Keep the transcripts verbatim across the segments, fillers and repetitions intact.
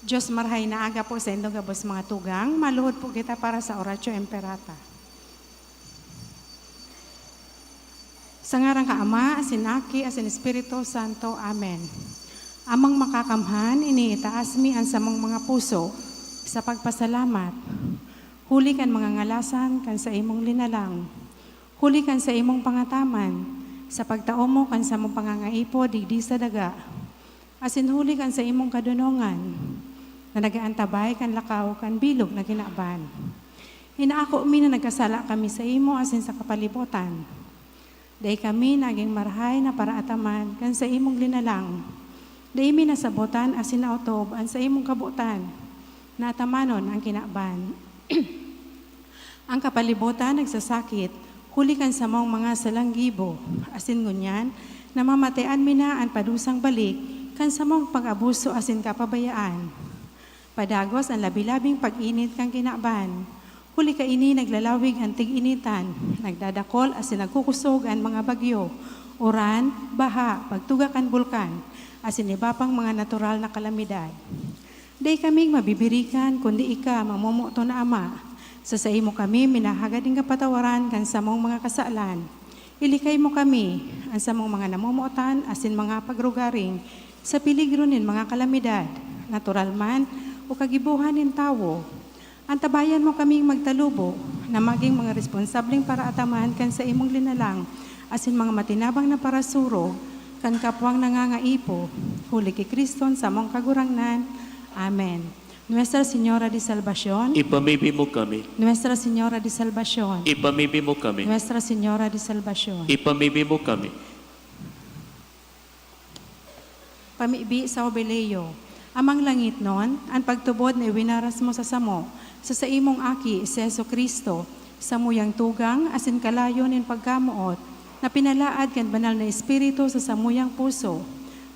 Diyos, marhay na aga po sa indong gabos mga tugang. Maluhod po kita para sa Oratio Imperata. Sa ngaran ka Ama, asin Aki, asin Espiritu Santo. Amen. Amang Makakamhan, iniitaas mi an samong mga puso sa pagpasalamat, huli kan mga ngalasan kan saimong linalang, huli kan saimong pangataman, sa pagtao mo kan samong pangangaipo digdi sa daga, asin huli kan saimong kadonongan, na nag-aantabay kan lakaw kan bilog na kinaban. Inaako mi na nagkasala kami saimo asin sa kapalibotan. Dai kami nagin marahay na paraataman kan saimong linalang. Dai mi nasabotan asin naotob an saimong kabotan na atamanon an kinaban. An kapalibotan nagsasakit huli kan samong mga salanggibo, asin ngunyan namamatean mi na an padusang balik kan samong pag-abuso asin kapabayaan. Padagos an labi-labing pag-init kan kinaban. Huli kaini naglalawig an tig-initan, nagdadakol asin nagkukusog an mga bagyo, uran, baha, pagtuga kan bulkan, asin iba pang mga natural na kalamidad. Dai kaming mabibirikan kundi ika, mamomoton na Ama. Sa saimo kami minahagad nin kapatawaran kan samong mga kasalan. Ilikay mo kami, an samong mga namomotan asin mga pagrugaring, sa peligro nin mga kalamidad, natural man o kagibohan nin tawo. Antabayan mo kaming magtalubo na magin mga responsableng paraataman kan saimong linalang asin mga matinabang na parasurog kan kapwang nangangaipo, huli ki Cristo an samong Kagurangnan. Amen. Nuestra Señora de Salvacion. Ipamibi mo kami. Nuestra Señora de Salvacion. Ipamibi mo kami. Nuestra Señora de Salvacion. Ipamibi mo kami. Pamibi sa Jubileo. Amang langitnon, an pagtubod na iwinaras mo sa samo, sa saimong Aki, si Jesu-Cristo, samuyang tugang asin kalayo nin pagkamoot, na pinalaad kan Banal na Espiritu sa samuyang puso,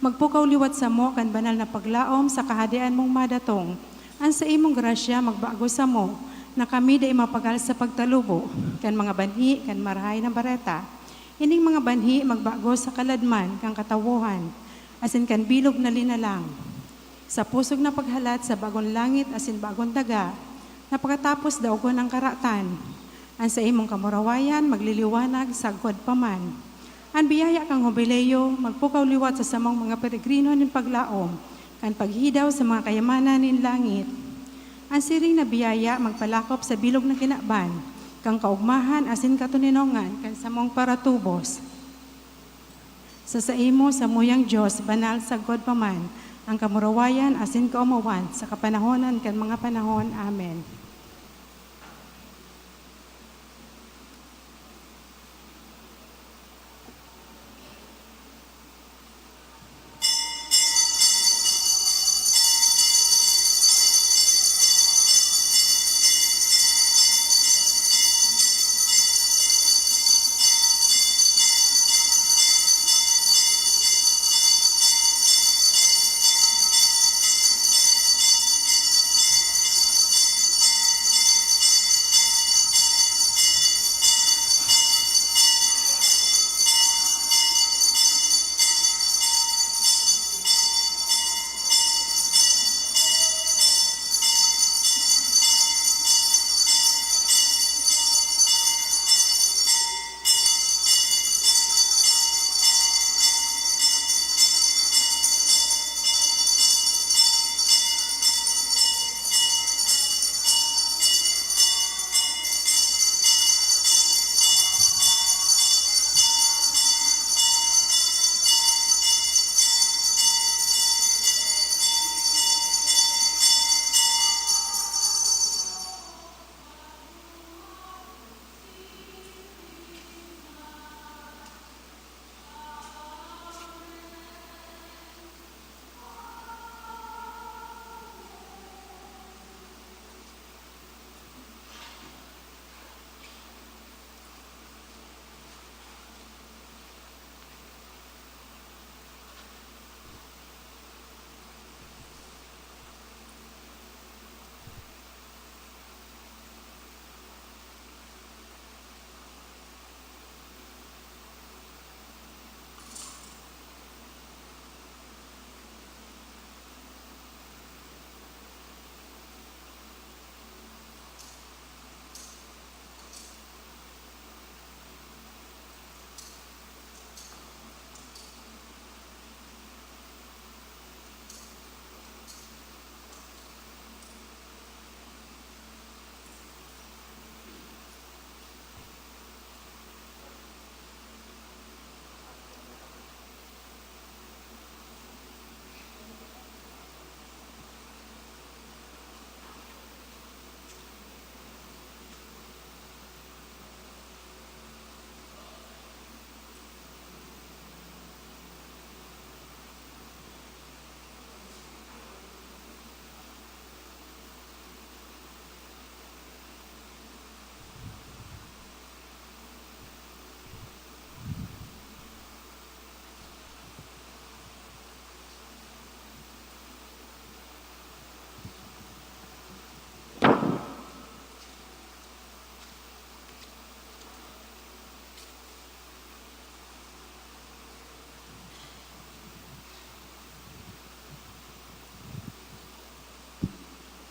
magpukaw liwat samo kan banal na paglaom sa Kahadean mong madatong. An saimong grasya magbago samo, na kami dai mapagal sa pagtalubo kan mga banhi kan Marahay na Bareta. Ining mga banhi magbago sa kaladman kan katawohan, asin kan bilog na linalang, sa pusog na paghalat sa bagong langit asin bagong daga, na pakatapos daogon an karatan. An saimong kamurawayan magliliwanag sagkod pa man. An biyaya kan Hubileo magpukaw liwat sa samong mga peregrino nin paglaom kan paghidaw sa mga kayamanan nin langit. An siring na biyaya magpalakop sa bilog na kinaban kan kaogmahan asin katoninongan kan samong paratubos. Sa saimo, samuyang Dios, banal sagkod pa man an kamurawayan asin kaomawan sa kapanahonan kan mga panahon. Amen.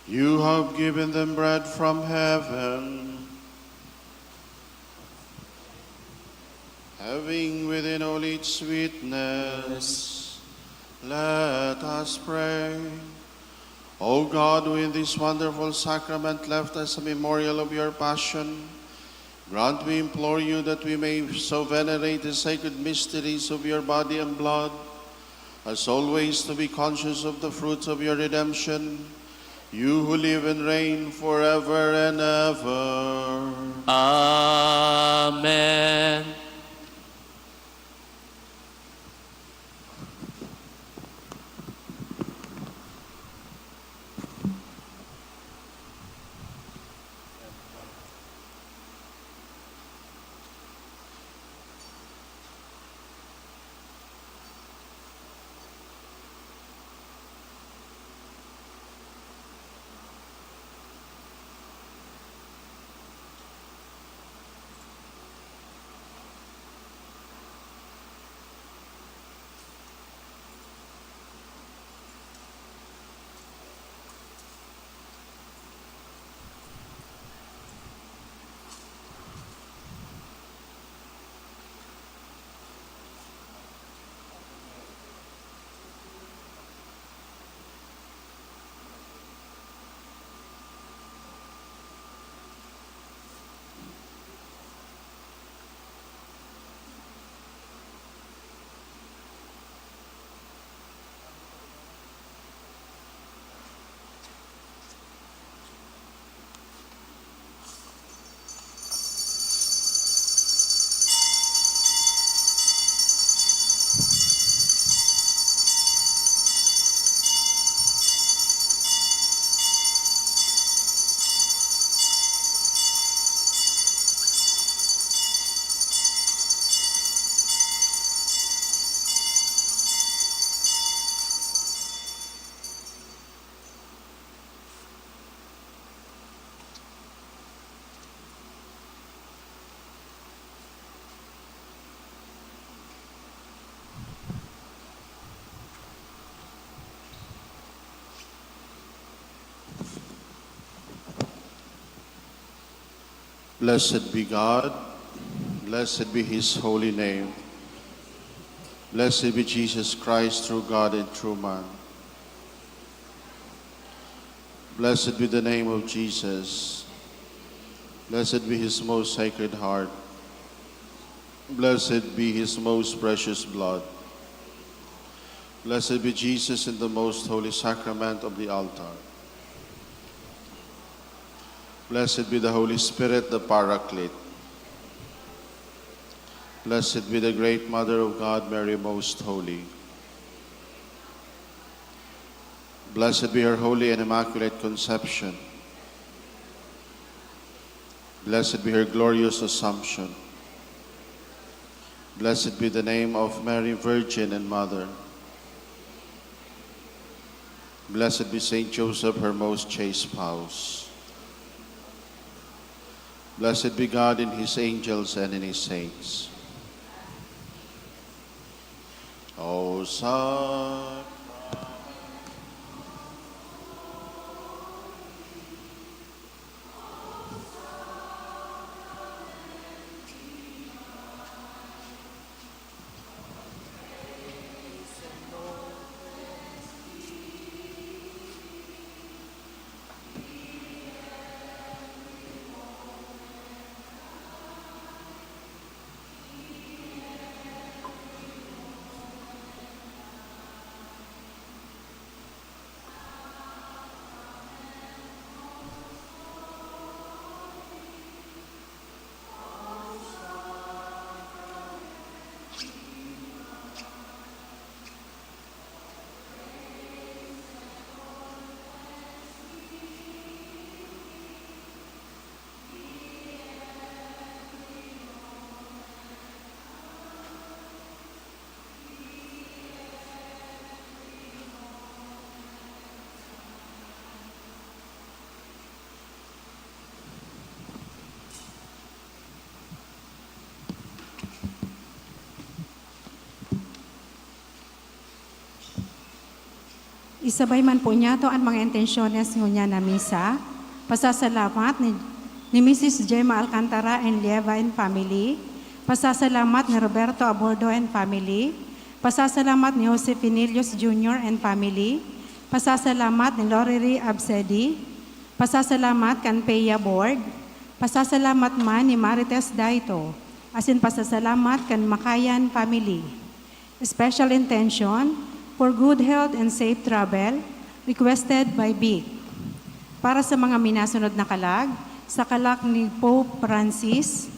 You have given them bread from heaven. Having within all its sweetness, let us pray. O God, who in this wonderful sacrament left us a memorial of your passion, grant, we implore you, that we may so venerate the sacred mysteries of your body and blood, as always to be conscious of the fruits of your redemption, you who live and reign forever and ever. Amen. Blessed be God. Blessed be his holy name. Blessed be Jesus Christ, true God and true man. Blessed be the name of Jesus. Blessed be his most sacred heart. Blessed be his most precious blood. Blessed be Jesus in the most holy sacrament of the altar. Blessed be the Holy Spirit, the Paraclete. Blessed be the great Mother of God, Mary Most Holy. Blessed be her holy and immaculate conception. Blessed be her glorious Assumption. Blessed be the name of Mary, Virgin and Mother. Blessed be Saint Joseph, her most chaste spouse. Blessed be God in his angels and in his saints. Hosanna. Isabay man po niyato an mga intensyones ngunyan na misa. Pasasalamat ni, ni Misis Gemma Alcantara and Lieva and family. Pasasalamat ni Roberto Abordo and family. Pasasalamat ni Jose Finillos Junior and family. Pasasalamat ni Lorely Absedi. Pasasalamat kan Peya Board. Pasasalamat man ni Marites Daito. Asin pasasalamat kan Makayan family. Special intention for good health and safe travel, requested by Vic. Para sa mga minasunod na kalag, sa kalag ni Pope Francis,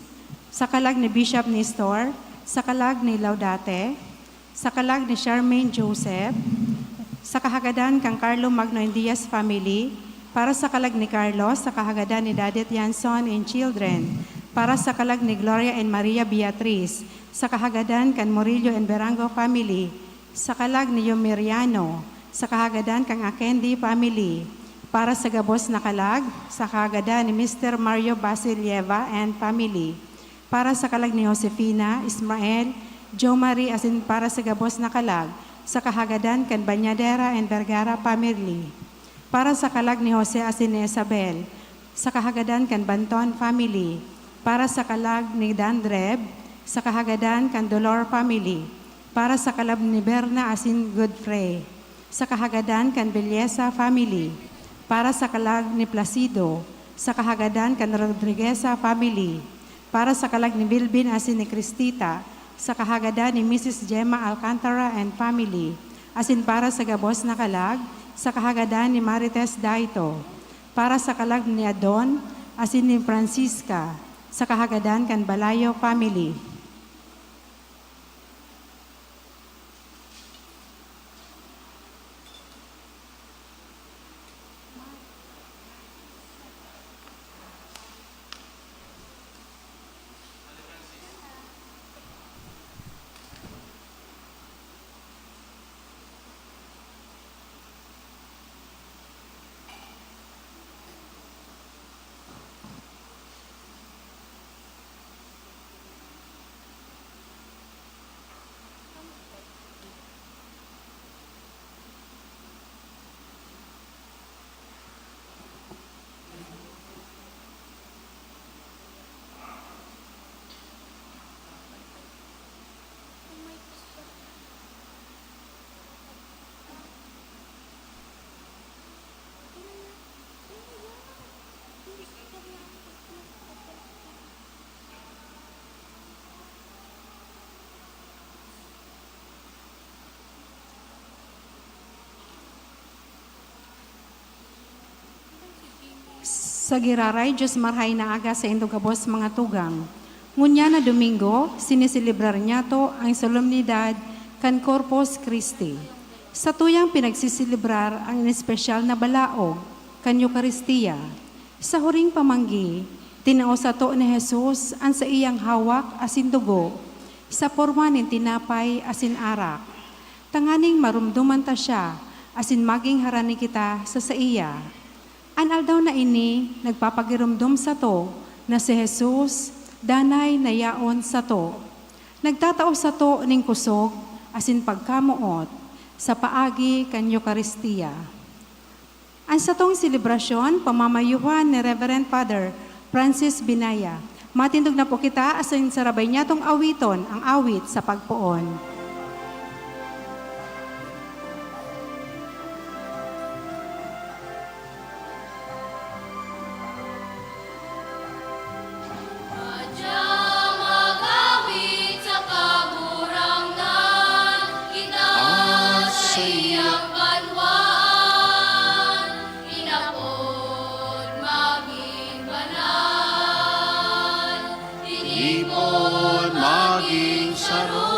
sa kalag ni Bishop Nestor, sa kalag ni Laudate, sa kalag ni Charmaine Joseph, sa kahagadan kan Carlo Magno and Diaz family, para sa kalag ni Carlos, sa kahagadan ni Dadet Yanson and children, para sa kalag ni Gloria and Maria Beatriz, sa kahagadan kan Murillo and Berango family, sa kalag ni Yumiriano, sa kahagadan kan Akendi family, para sa gabos na kalag, sa kahagadan ni Mister Mario Basilieva and family, para sa kalag ni Josefina, Ismael, Jo Marie, asin para sa gabos na kalag, sa kahagadan kan Bañadera and Vergara family, para sa kalag ni Jose asin ni Isabel, sa kahagadan kan Banton family, para sa kalag ni Dandreb, sa kahagadan kan Dolor family, para sa kalag ni Berna asin Godfrey, sa kahagadan kan Belleza family, para sa kalag ni Placido, sa kahagadan kan Rodrigueza family, para sa kalag ni Bilbin asin ni Cristita, sa kahagadan ni Misis Gemma Alcantara and family, asin para sa gabos na kalag, sa kahagadan ni Marites Daito, para sa kalag ni Adon asin ni Francisca, sa kahagadan kan Balayo family. Sa giraray, Dios marhay na aga saindo gabos, mga tugang. Ngunyan na Domingo, siniselebrar niyato ang solemnidad kan Corpus Christi. Satuyang pinagsiselebrar ang espesyal na balaog kan Eukaristia. Sa huring pamanggi, tinao sato ni Jesus an saiyang hawak asin dugo sa porma nin tinapay asin arak, tanganing maromdoman ta siya asin maging harani kita sa saiya. An aldaw na ini nagpapagiromdom sato na si Jesus danay na yaon sato. Nagtatao sato nin kosog asin pagkamoot sa paagi kan Eukaristia. An satong selebrasyon, pamamayuhan ni Reverend Father Francis Binaya. Matindog na po kita asin sarabay niyatong awiton ang awit sa pagpoon. Madya mag-awit sa Kagurangnan, kita sa iyang banwaan, inapod magin banal, tinipon magin saro.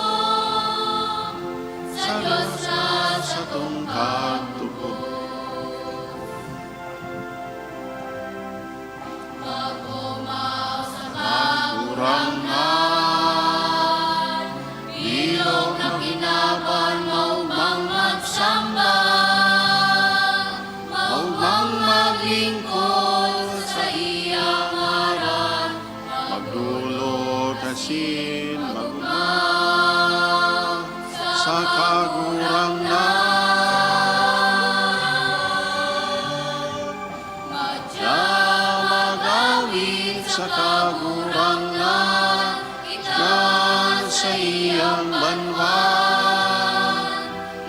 sa Kagurangnan, diyan sa iyang banwaan,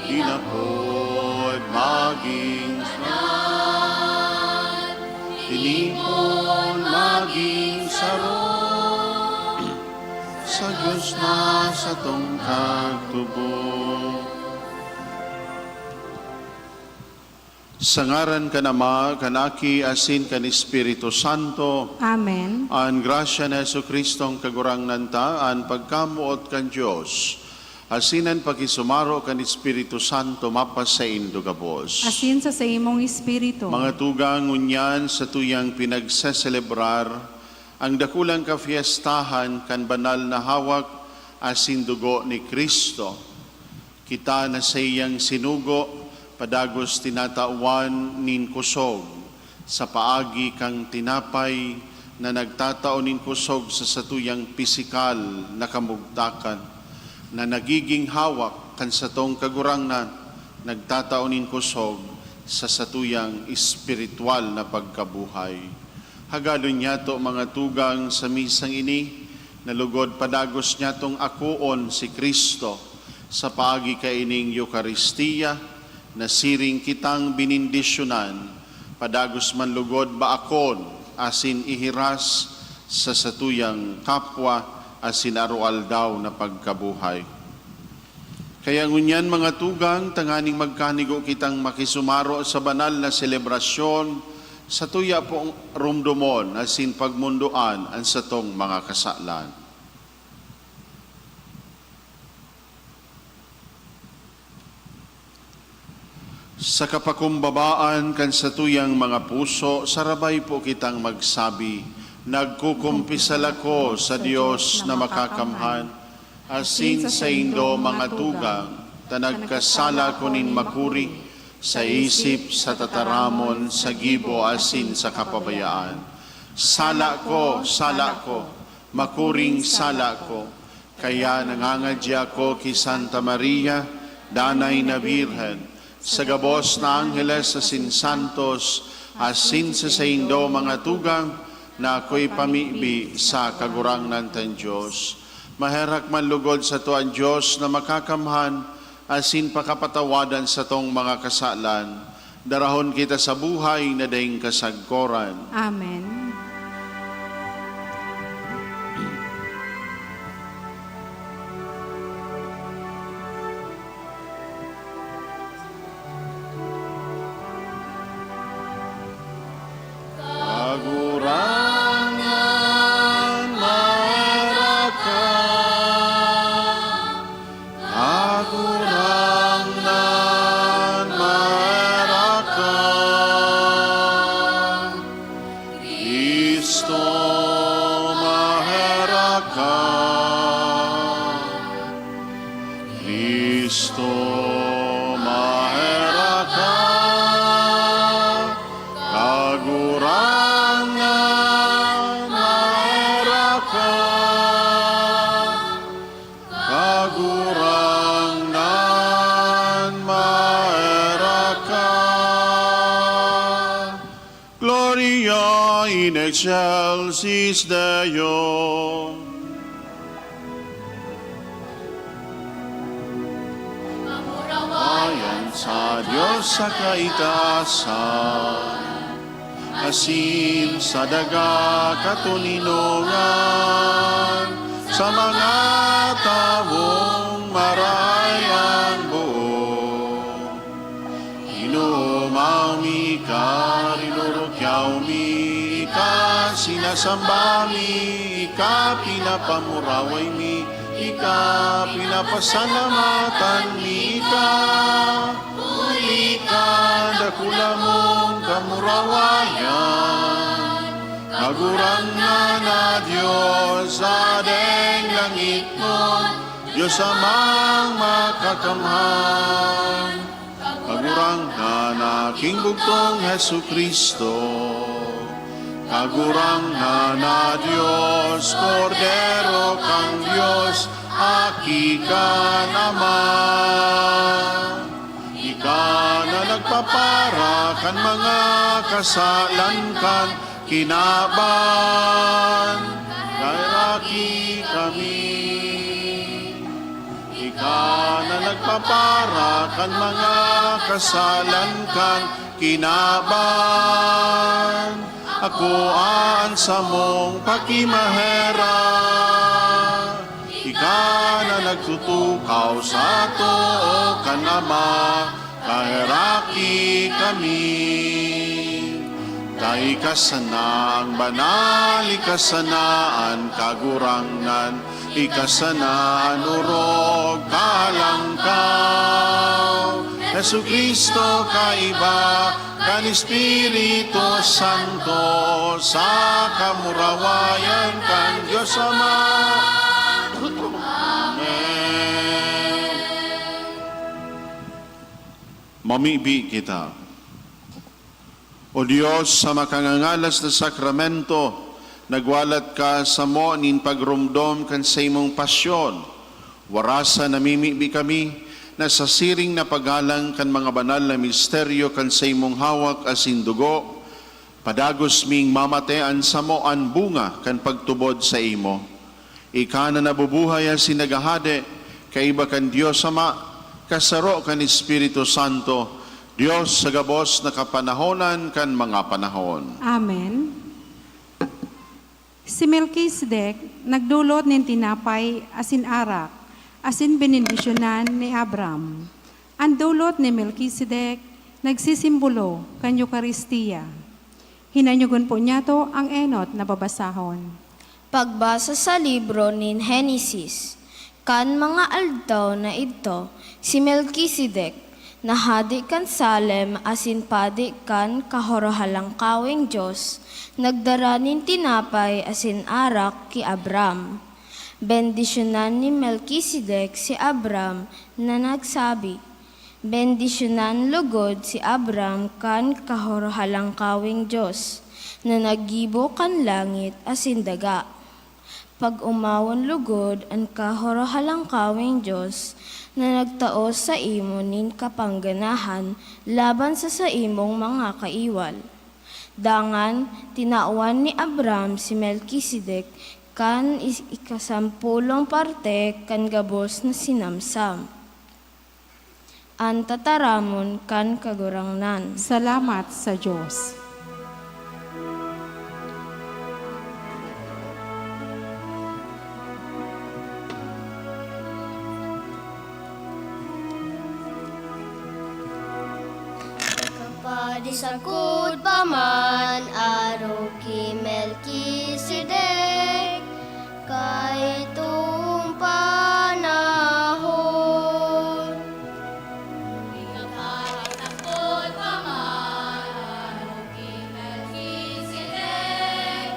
inapod magin saro, tinipon magin saro, sa Dios na satong Kagtubod. Sa ngaran kan Ama, kan Aki, asin kan Espiritu Santo. Amen. An grasya ni Jesu-Cristong Kagurangnan ta, an pagkamoot kan Dios, asin an pakisumaro kan Espiritu Santo mapasaindo gabos. Asin sa saimong espiritu. Mga tugang, ngunyan satuyang pinagseselebrar ang dakulang kafiestahan kan banal na hawak asin dugo ni Cristo. Kita na saiyang sinugo, padagos tinatawan nin kusog sa paagi kan tinapay na nagtatao nin kusog sa satuyang pisikal na kamugtakan, na nagigin hawak kan satong Kagurangnan, nagtatao nin kusog sa satuyang espiritual na pagkabuhay. Hagadon niyato, mga tugang, sa misang ini, na lugod padagos niyatong akoon si Cristo sa paagi kaining Eukaristia, na siring kitang benendisyonan, padagos man lugod baakon asin ihiras sa satuyang kapwa asin aroaldaw na pagkabuhay. Kaya ngunyan, mga tugang, tanganing magkanigo kitang makisumaro sa banal na selebrasyon, satuya pong rumdomon asin pagmondoan an satong mga kasalan. Sa kapakumbabaan kan satuyang mga puso, sarabay po kitang magsabi, "Nagkukumpisal ako sa Dios na makakamhan, asin saindo, mga tugang, ta nagkasala ko nin makuri sa isip, sa tataramon, sa gibo, asin sa kapabayaan. Sala ko, sala ko, makuring sala ko." Kaya nangangadya ako ki Santa Maria, Danay na Birhen, sa gabos na angheles asin santos, asin sa saindo, mga tugang, na akoy pamibi sa Kagurangnan tan Dios. Maherak man lugod sato an Dios na makakamhan, asin pakapatawadan satong mga kasalan, darahon kita sa buhay na daing kasagkoran. Amen. Kagurangnan, maherak ka. Kagurangnan, maherak ka. Cristo, maherak ka. Cristo, maherak ka. Kagurangnan, maherak ka. Kagurangnan, maherak ka. Gloria in excelsis Deo. Kamurawayan sa Dios sa kaitaasan, asin sa daga katoninongan, sa mga tawong marahay ang buo. Inomaw mi ika, rinurukyaw mi ika, sinasamba mi ika, pinapamuraway mi ika, pinapasalamatan mi ika. Huli kan dakula mong kamurawayan, Kagurangnan na Dios, sa daing langit mo, Dios Amang makakamhan. Kagurangnan na aking bugtong Jesu-Cristo. Kagurangnan na Dios, Kordero kan Dios, Aki kan Ama. Ika na nagpapara kan mga kasalan kan Kinaban, kaheraki kami. Ika na nagpapara kan mga kasalan kan kinaban, akoa an samong pakimaherak. Ika na nagtutukaw sa too kan Ama, kaheraki kami. Ta ika sana an banal, ika sana an kagurangnan, ika sana an orog, kalangkaw. Jesu-Cristo, kaiba kan Espiritu Santo, sa kamurawayan kan Dios Ama. Amen. Mamibi kita. O Dios, sa makangangalas na sakramento, nagwalat ka samo nin pagromdom kan saimong pasyon. Warasa namimibi kami na sa siring na paggalang kan mga banal na misteryo kan saimong hawak asin dugo, padagos ming mamate an samo an bunga kan pagtubod saimo. Ika na nabubuhay asin naghahade, kaiba kan Dios Ama, kasaro kan Espiritu Santo, Dios sa gabos na kapanahonan kan mga panahon. Amen. Si Melkisedek nagdolot nin tinapay asin arak, asin benendisyonan ni Abram. An dolot ni Melkisedek nagsisimbolo kan Eukaristia. Hinanyogon po niyato ang enot na babasahon. Pagbasa sa libro nin Henesis. Kan mga aldaw na idto, si Melkisedek, na hade kan Salem asin padi kan Kahorohalangkaweng Dios, nagdara nin tinapay asin arak ki Abram. Bendisyonan ni Melkisedek si Abram na nagsabi, Bendisyonan logod si Abram kan Kahorohalangkaweng Dios, na naggibo kan langit asin daga. Pag-omawon logod an Kahorohalangkaweng Dios na nagtao saimo nin kapangganahan laban sa saimong mga kaiwal. Dangan, tinawan ni Abram si Melkisedek kan is-, ikasampolong parte kan gabos na sinamsam. An tataramon kan Kagurangnan. Salamat sa Dios. Kapadi sagkod pa man arog ki Melkisedek, kaitong panahon. Ikaparatakol pa man arog ki Melkisedek,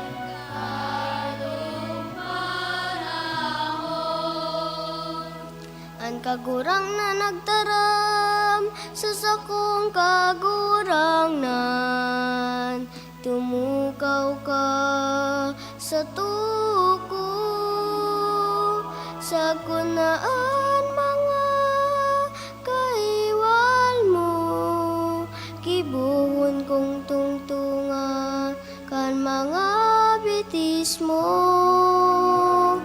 kaitong panahon. An Kagurangnan nagtaram sa sakong kagurangnan, tumukaw ka sa toko, sagkod na an mga kaiwal mo, gibohon kong tungtongan kan mga bitis mo.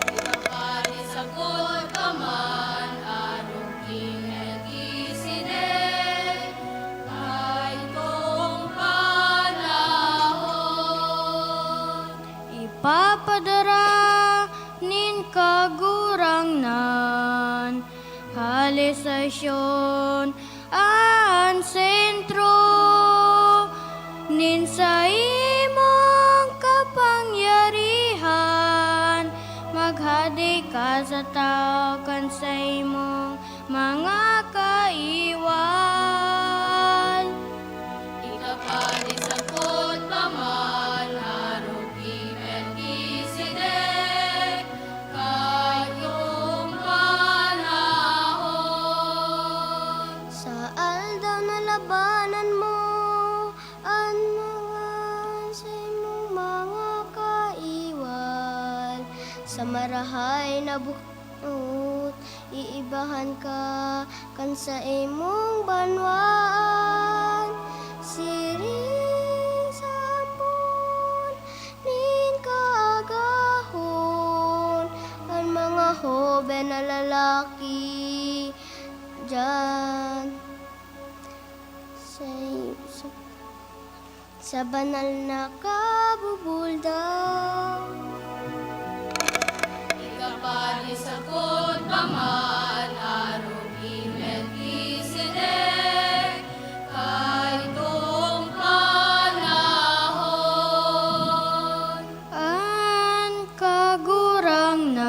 Ipaparisagot ka man, arog ki Melkisedek, kaitong panahon. Ipapadara nin Kagurangnan hale sa Sion an sentro nin saimong kapangyarihan. Maghade ka sa tahaw kan saimong mga kaiwal. Ikaparisakot pa man, arog ki Melkisedek, kaitong panahon. Sa aldaw na labanan mo an mga saimong mga kaiwal, sa marahay na bunot, iibahan ka kan saimong banwaan. Siring sa sa banal na kabubuldan. Ikapadi sagkod pa man, arog ki Melkisedek, kaidtong panahon. An Kagurangnan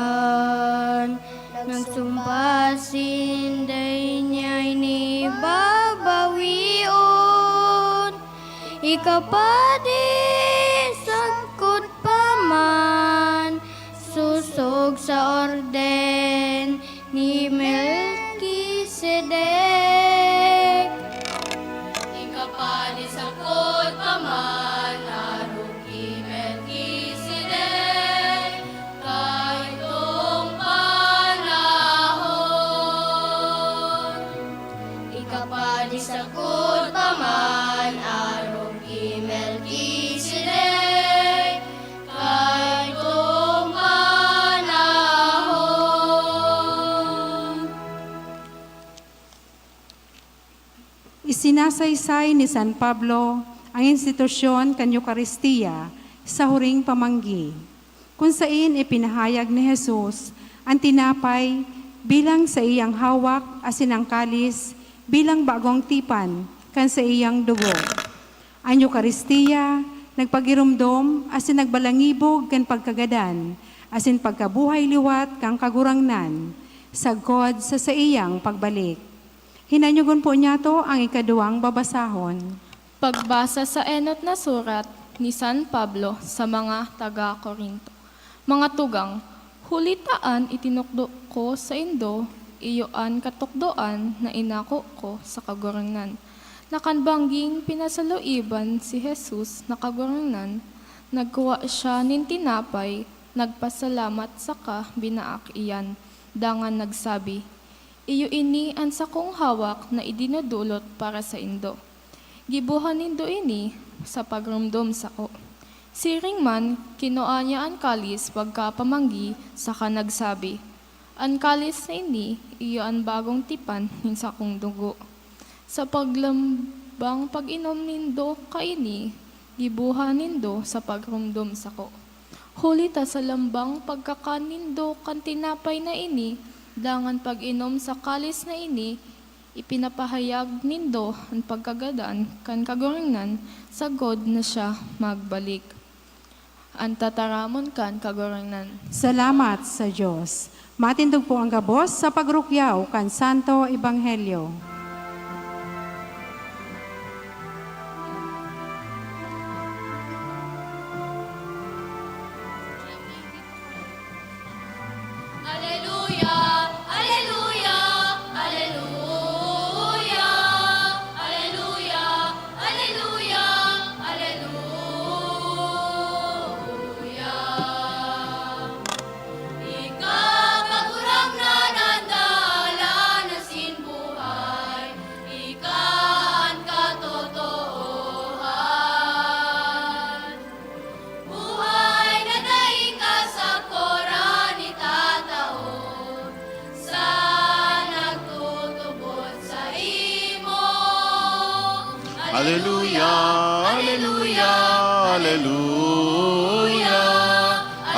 nagsumpa asin dai niya ini babawion. Ikapadi sagkod pa man, sosog sa orden ni Melkisedek. Ikapadi sagkod pa man, arog ki Melkisedek, kaidtong panahon. Ikapadi sagkod pa man, arog ki Melkisedek, kaidtong panahon. Isinasaysay ni San Pablo ang institusyon kan Eukaristia sa huring pamanggi, kun saen ipinahayag ni Jesus an tinapay bilang saiyang hawak asin an kalis bilang bagong tipan kan saiyang dugo. An Eukaristia nagpagiromdom asin nagbalangibog kan pagkagadan asin pagkabuhay liwat kan Kagurangnan, sagkod sa saiyang pagbalik. Hinanyogon po niyato ang ikaduwang babasahon. Pagbasa sa enot na surat ni San Pablo sa mga taga Corinto. Mga tugang, huli ta an itinukdo ko saindo, iyo an katukdoan na inako ko sa Kagurangnan, na kan bangging pinasaluiban si Jesus na Kagurangnan, nagkua siya nin tinapay, nagpasalamat saka binaak iyan, dangan nagsabi, "Iyo ini an sakong hawak na idinodolot para saindo. Giboha nindo ini sa pagromdom sako." Siring man, kinua niya an kalis pagkapamanggi saka nagsabi, "An kalis na ini iyo an bagong tipan nin sakong dugo. Sa paglambang pag-inom nindo kaini, giboha nindo sa pagromdom sako. Huli ta sa lambang pagkakan nindo kan tinapay na ini, dangan pag-inom sa kalis na ini, ipinapahayag nindo an pagkagadan kan Kagurangnan sagkod na siya magbalik." An tataramon kan Kagurangnan. Salamat sa Dios. Matindog po ang gabos sa pagrukyaw kan Santo Ebanghelyo. Aleluya, aleluya, aleluya, aleluya, aleluya, aleluya. Ika, Kagurangnan, an dalan asin buhay, ika an katotoohan. Buhay na dai kasakoran itatao sa nagtutubod saimo. Aleluya, aleluya, aleluya.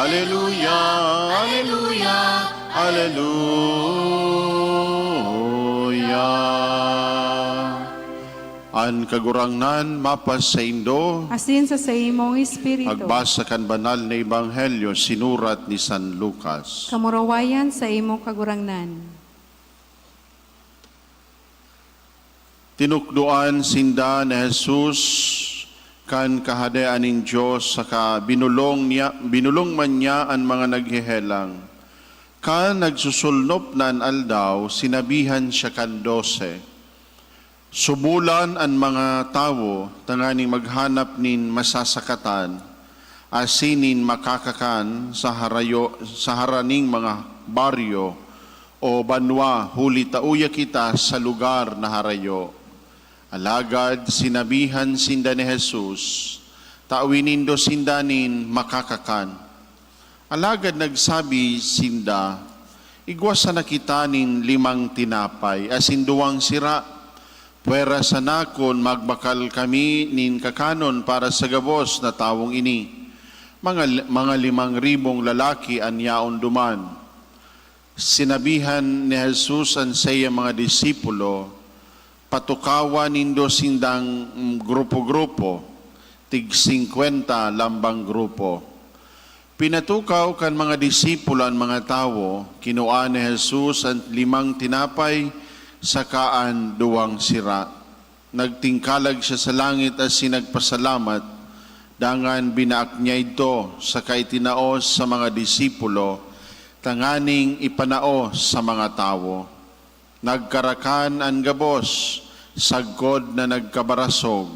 Aleluya, aleluya, aleluya. An Kagurangnan mapasaindo. Asin sa saimong espiritu. Pagbasa kan Banal na Ebanghelyo sinurat ni San Lucas. Kamurawayan saimo, Kagurangnan. Tinukdoan sinda ni Jesus kan Kahadean nin Dios, saka binulong niya, binulong man niya an mga naghehelang. Kan nagsusulnop na an aldaw, sinabihan siya kan dose, "Subolan an mga tawo tanganing maghanap nin masasakatan asin nin makakakan sa harayo, sa haraning mga baryo o banwa, huli ta uya kita sa lugar na harayo." Alagad sinabihan sinda ni Jesus, "Tawi nindo sinda nin makakakan." Alagad nagsabi sinda, "Igwa sana kita nin limang tinapay asin duwang sira." Pwera sana kun magbakal kami nin kakanon para sa gabos na tawong ini. Mga, mga limang ribong lalaki an yaon duman. Sinabihan ni Jesus an saiyang mga disipulo, "Patukawa nindo sindang grupo-grupo, tig singkwenta lambang grupo." Pinatukaw kan mga disipulo an mga tawo, kinua ni Jesus an limang tinapay saka an duwang sira. Nagtingkalag siya sa langit asin nagpasalamat, dangan binaak niya idto saka itinao sa mga disipulo tanganing ipanao sa mga tawo. Nagkarakan an gabos sagkod na nagkabarasog.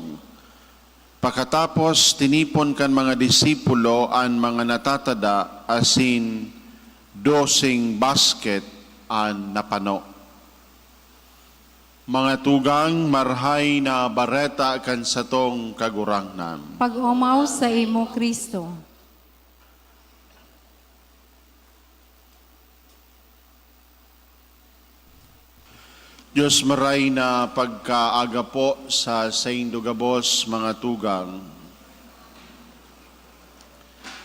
Pakatapos, tinipon kan mga disipulo an mga natatada asin doseng basket an napano. Mga tugang, Marahay na Bareta kan satong Kagurangnan. Pag-omaw saimo, Cristo. Dios, maray na pagkaaga po sa saindo gabos, mga tugang.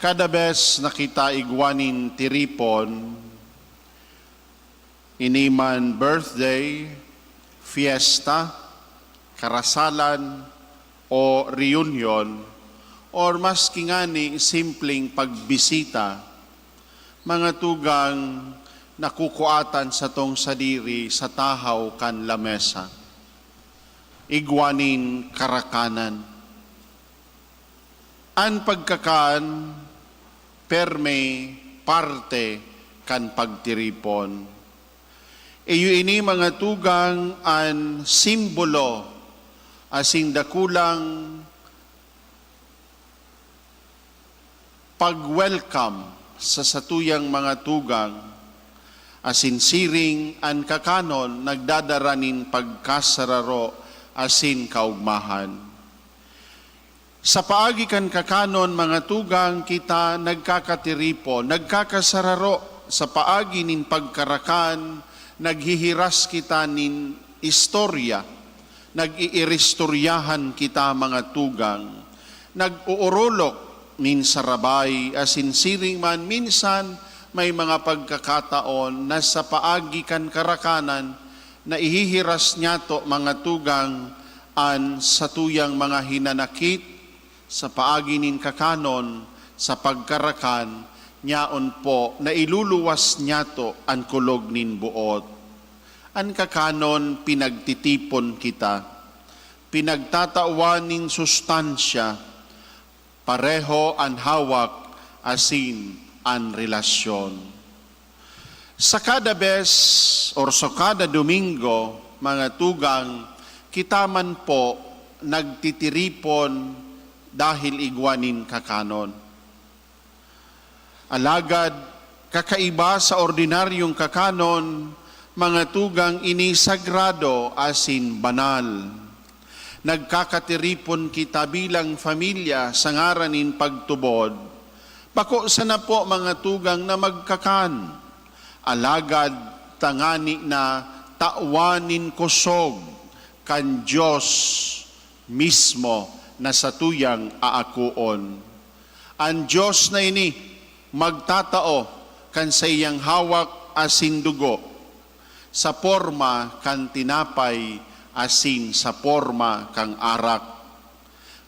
Kada bes na kita igwa nin tiripon, ini man birthday, fiesta, karasalan, o reunion, or maski ngani simpleng pagbisita, mga tugang, nakukuatan satong sadiri sa tahaw kan lamesa. Igwa nin karakanan. An pagkakan, perme parte kan pagtiripon. Iyo ini, mga tugang, an simbolo asin dakulang pag-welcome sa satuyang mga tugang, asin siring an kakanon nagdadara nin pagkasararo asin kaogmahan. Sa paagi kan kakanon, mga tugang, kita nagkakatiripon, nagkakasararo. Sa paagi nin pagkarakan, naghihiras kita nin istorya, nag-iiristoryahan kita, mga tugang, nag-oorolok nin sarabay, asin siring man minsan may mga pagkakataon na sa paagi kan karakanan, naihihiras niyato, mga tugang, an satuyang mga hinanakit. Sa paagi nin kakanon, sa pagkarakan, nyaon po na iluluwas niyato an kulog nin boot. An kakanon, pinagtitipon kita. Pinagtatawan nin sustansya, pareho an hawak asin an relasyon. Sa kada bes or sa kada Domingo, mga tugang, kita man po nagtitiripon dahil igwa nin kakanon. Alagad, kakaiba sa ordinaryong kakanon, mga tugang, ini sagrado asin banal. Nagkakatiripon kita bilang familya sa ngaran nin pagtubod. Bako sana po, mga tugang, na magkakan, alagad tangani na tawan nin kosog kan Dios mismo na satuyang aakoon. An Dios na ini magtatao kan saiyang hawak asin dugo sa porma kan tinapay asin sa porma kan arak.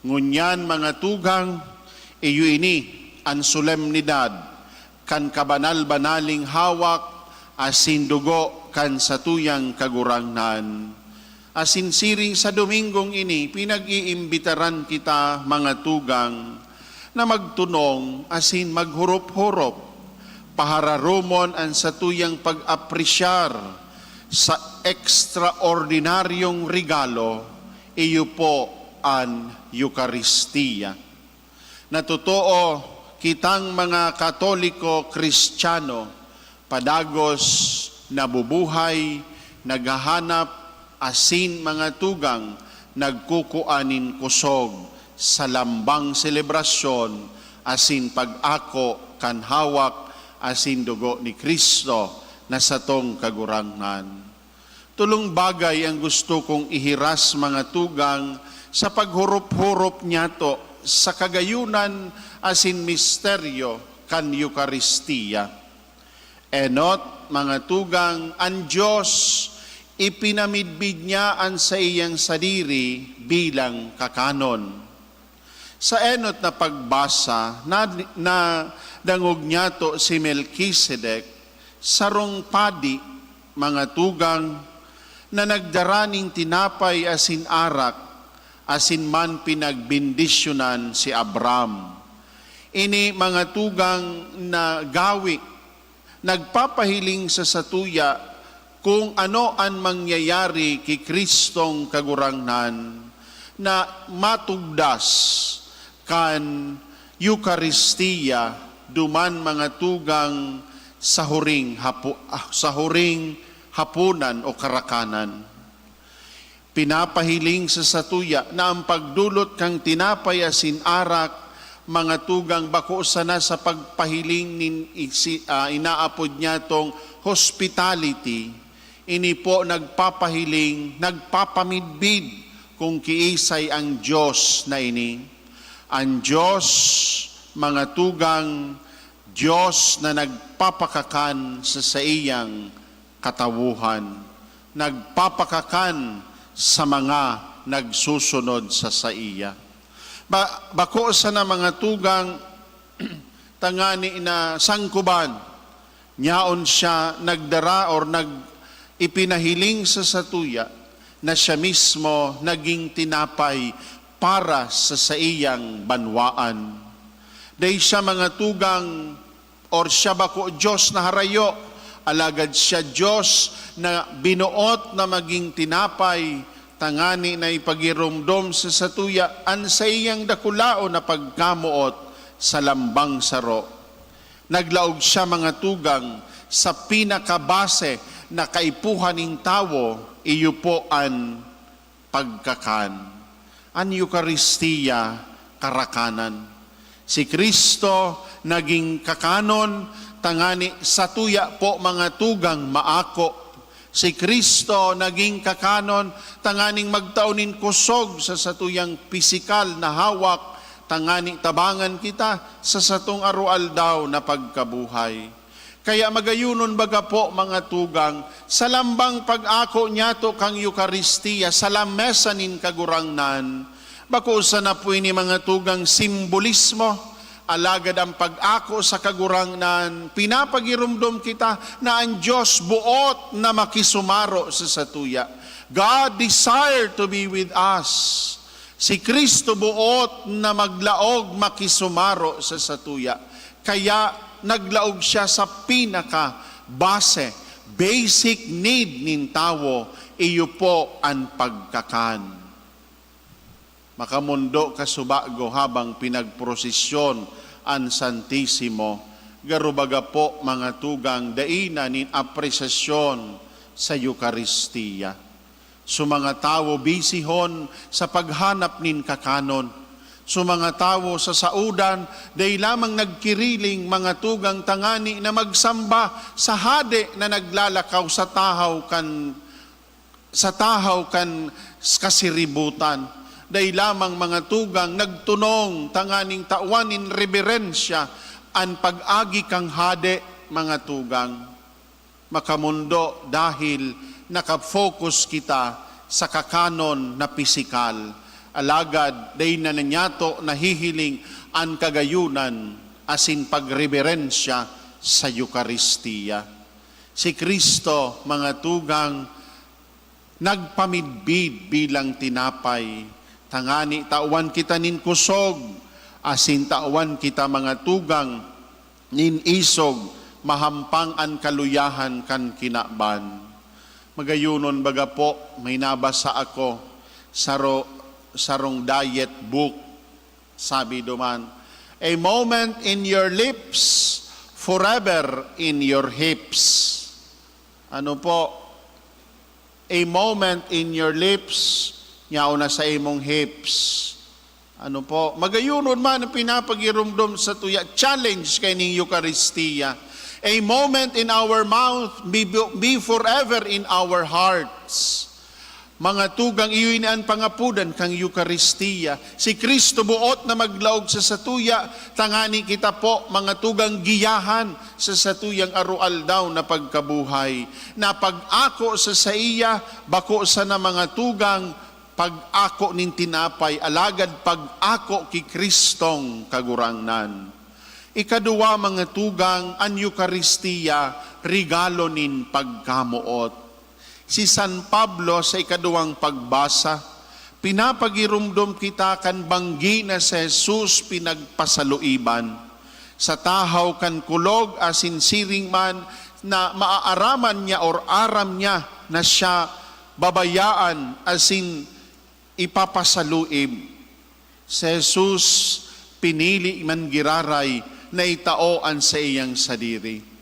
Ngunyan, mga tugang, iyo ini an solemnidad kan kabanal-banaling hawak asin dugo kan satuyang Kagurangnan. Asin siring sa Domingong ini, pinag-iimbitaran kita, mga tugang, na magtunong asin maghurop-hurop, pahararomon an satuyang pag-apresyar sa ekstraordinaryong regalo, iyo po an Eukaristia. Na totoo, kitang mga Katoliko Kristiyano, padagos nabubuhay, naghahanap, asin mga tugang nagkukua nin kosog sa lambang selebrasyon asin pag-ako kan hawak asin dugo ni Cristo na satong Kagurangnan. Tolong bagay ang gusto kong ihiras, mga tugang, sa paghurop-hurop niyato sa kagayunan asin misteryo kan Eukaristia. Enot, mga tugang, an Dios, ipinamidbid niya an saiyang sadiri bilang kakanon. Sa enot na pagbasa, na, nadangog niyato si Melkisedek, sarong padi, mga tugang, na nagdara nin tinapay asin arak, asin man pinagbendisyonan si Abram. Ini, mga tugang, na gawi nagpapahiling sa satuya kung ano an mangyayari ki Kristong Kagurangnan na matugdas kan Eukaristia duman, mga tugang, sa huring hapo-, ah, sa huring haponan o karakanan. Pinapahiling sa satuya na ang pagdolot kan tinapay asin arak, mga tugang, bako sana sa pagpahiling nin isi-, ah, inaapod niyatong hospitality. Ini po nagpapahiling, nagpapamidbid kung kiisay ang Dios na ini. Ang Dios, mga tugang, Dios na nagpapakakan sa saiyang katawohan, nagpapakakan sa mga nagsusunod sa saiya. Ba-, bako sana, mga tugang, tangani na sangkuban, nyaon siya nagdara or nag-, ipinahiling sa satuya na siya mismo naging tinapay para sa saiyang banwaan. Dai siya, mga tugang, or siya bako Dios na harayo, alagad siya Dios na binuot na maging tinapay, tangani na ipagiromdom sa satuya an saiyang dakulaon na pagkamoot sa lambang saro. Naglaog siya, mga tugang, sa pinakabase na kaipuhan nin tawo, iyo po an pagkakan. An Eukaristia, karakanan. Si Cristo naging kakanon, tangani satuya po, mga tugang, maako. Si Cristo naging kakanon tanganing magtao nin kusog sa satuyang pisikal na hawak, tangani tabangan kita sa satong aroaldaw na pagkabuhay. Kaya magayonon baga po, mga tugang, sa lambang pag-ako niyato kan Eukaristia, sa lamesa nin Kagurangnan, bako sana po ini, mga tugang, simbolismo, alagad ang pag-ako sa Kagurangnan, pinapagiromdom kita na ang Dios buot na makisumaro sa satuya. God desire to be with us. Si Cristo buot na maglaog, makisumaro sa satuya. Kaya naglaog siya sa pinaka-base, basic need nin tawo, iyo po an pagkakan. Makamondo kasubago habang pinagprosesyon an Santisimo, garo baga po, mga tugang, dai na nin apresasyon sa Eukaristia. So, mga tawo bisihon sa paghanap nin kakanon. So, mga tawo sa saodan, dai lamang nagkiriling, mga tugang, tangani na magsamba sa hade na naglalakaw sa tahaw kan, sa tahaw kan kasiributan. Dai lamang, mga tugang, nagtunong tanganing tawan nin reberensya an pag-agi kan hade, mga tugang. Makamondo dahil naka-focus kita sa kakanon na pisikal, alagad dai na niyato nahihiling an kagayunan asin pagreberensya sa Eukaristia. Si Cristo, mga tugang, nagpamidbid bilang tinapay, tangani tawan kita nin kusog, asin tawan kita, mga tugang, nin isog, mahampang an kaluyahan kan kinaban. Magayonon baga po, may nabasa ako, saro-, sarong diet book. Sabi duman, "A moment in your lips, forever in your hips." Ano po? "A moment in your lips, nyaon na sa imong hips." Ano po? Magayonon man ang pinapagiromdom sa tuya, challenge kaining Eukaristia. A moment in our mouth may be, be forever in our hearts. Mga tugang, iyo ini an pangapodan kan Eukaristia. Si Cristo boot na maglaog sa satuya, tangani kita po, mga tugang, giyahan sa satuyang aroaldaw na pagkabuhay. Na pag-ako sa saiya, bako sana, mga tugang, pag-ako nin tinapay, alagad pag-ako ki Cristong Kagurangnan. Ikaduwa, mga tugang, an Eukaristia, regalo nin pagkamoot. Si San Pablo sa ikaduwang pagbasa, pinapagiromdom kita kan banggi na si Jesus pinagpasaluiban. Sa tahaw kan kulog asin siring man na maaaraman niya or aram niya na siya babayaan asin ipapasaluib, si Jesus pinili man giraray na itao an saiyang sadiri.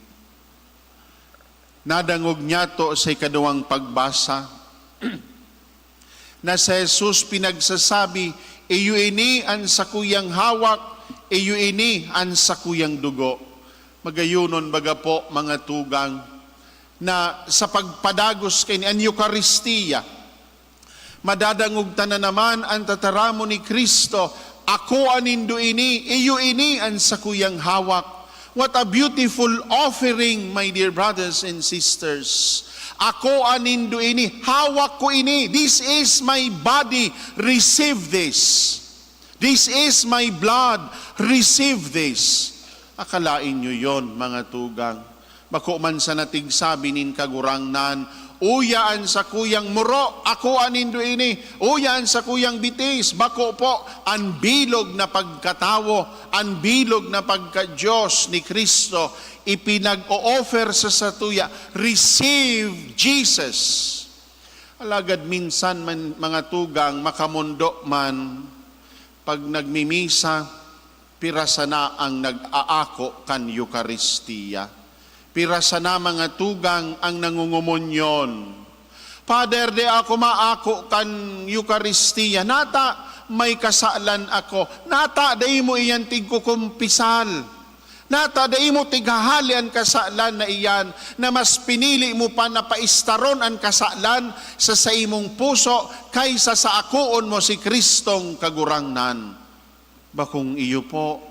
Nadangog niyato sa ikaduwang pagbasa na si Jesus pinagsasabi, "Iyo ini an sakuyang hawak, iyo ini an sakuyang dugo." Magayonon baga po, mga tugang, na sa pagpadagos kaini, an Eukaristia, madadangog ta na naman an tataramon ni Cristo, "Akoa nindo ini, iyo ini an sakuyang hawak." What a beautiful offering, my dear brothers and sisters. "Akoa nindo ini, hawak ko ini. This is my body. Receive this. This is my blood. Receive this." Akalain nyo yon, mga tugang. Bako man sa natigsabi nin Kagurangnan, "Uya an sakuyang muro, akoa nindo ini. Uya an sakuyang bitis." Bako po, an bilog na pagkatawo, an bilog na pagka-Diyos ni Cristo, ipinag-o-offer sa satuya. Receive Jesus. Alagad minsan man, mga tugang, makamondo man, pag nagmimisa, pira sana ang nag-aako kan Eukaristia? Pira sana, mga tugang, ang nangungomunyon? "Pader, di ako maako kan Eukaristia. Nata, may kasalan ako." Nata, dai mo iyan tigkukumpisal. Nata, dai mo tighahali an kasalan na iyan, na mas pinili mo pa na paistaron an kasalan sa saimong puso kaysa sa akoon mo si Kristong Kagurangnan. Bakong iyo po.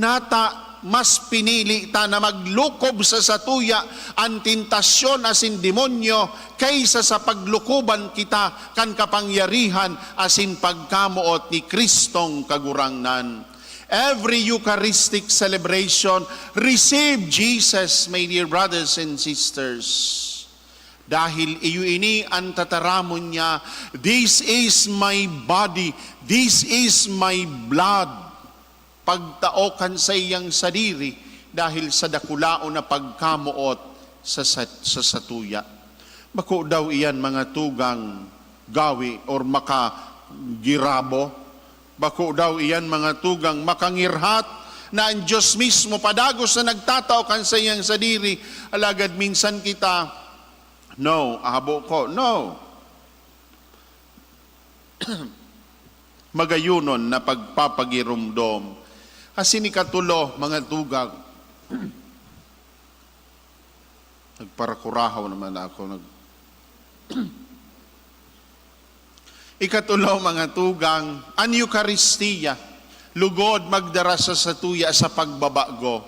Nata, mas pinili ta na maglukob sa satuya an tentasyon asin demonyo kaysa sa paglukoban kita kan kapangyarihan asin pagkamoot ni Kristong Kagurangnan. Every Eucharistic celebration, receive Jesus, my dear brothers and sisters. Dahil iyo ini an tataramon niya, "This is my body, this is my blood." Pagtao kan saiyang sadiri dahil sa dakulaon na pagkamoot sa, sa, sa satuya. Bako daw iyan, mga tugang, gawi or makagirabo. Bako daw iyan, mga tugang, makangirhat na an Diyos mismo padagos na nagtatao kan saiyang sadiri. Alagad minsan kita, "No, habo ko, no." Magayunon na pagpapagiromdom. Asin ikatulo, mga tugang, nagparakurahaw naman ako. Nag-, ikatulo, mga tugang, an Eucharistia, lugod magdara sa satuya sa pagbabago.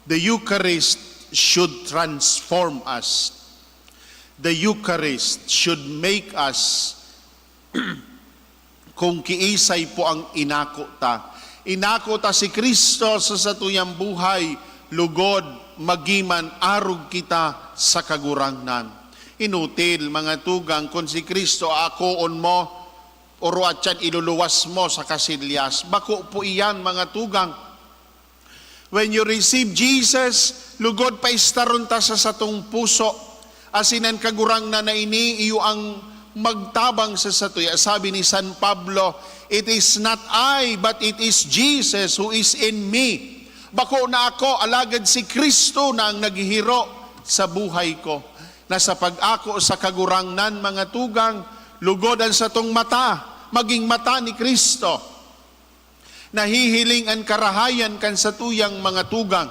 The Eucharist should transform us. The Eucharist should make us kung kiisay po ang inako ta. Inako ta si Cristo sa satuyang buhay, lugod magiman arog kita sa Kagurangnan. Inutil, mga tugang, kun si Cristo akoon mo, o ruwat siyan iluluwas mo sa kasilyas. Bako po iyan, mga tugang. When you receive Jesus, lugod paistaron ta sa satong puso, asin an Kagurangnan na ini iyo ang magtabang sa satuya. Sabi ni San Pablo, "It is not I, but it is Jesus who is in me." Bako na ako, alagad si Cristo na ang naghihiro sa buhay ko. Na sa pag-ako sa Kagurangnan, mga tugang, lugod an satong mata, maging mata ni Cristo. Nahihiling an karahayan kan satuyang mga tugang.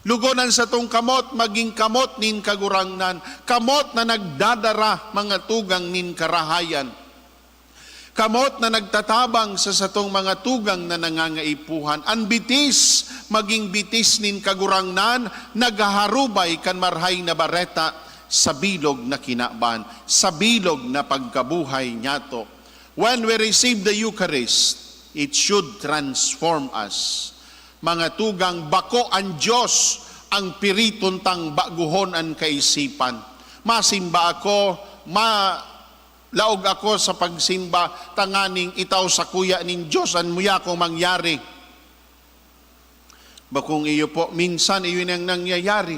Lugon an satong kamot magin kamot nin Kagurangnan, kamot na nagdadara, mga tugang, nin karahayan. Kamot na nagtatabang sa satong mga tugang na nangangaipuhan. An bitis magin bitis nin Kagurangnan, naghaharubay kan Marahay na Bareta sa bilog na kinaban, sa bilog na pagkabuhay niyato. When we receive the Eucharist, it should transform us. Mga tugang, bako an Dios, ang piriton tang bagohon an kaisipan. Masimba ako, ma-, laog ako sa pagsimba, tanganing itao sakuya nin Dios an muya kong mangyari. Bakong iyo po, minsan iyo nang nangyayari.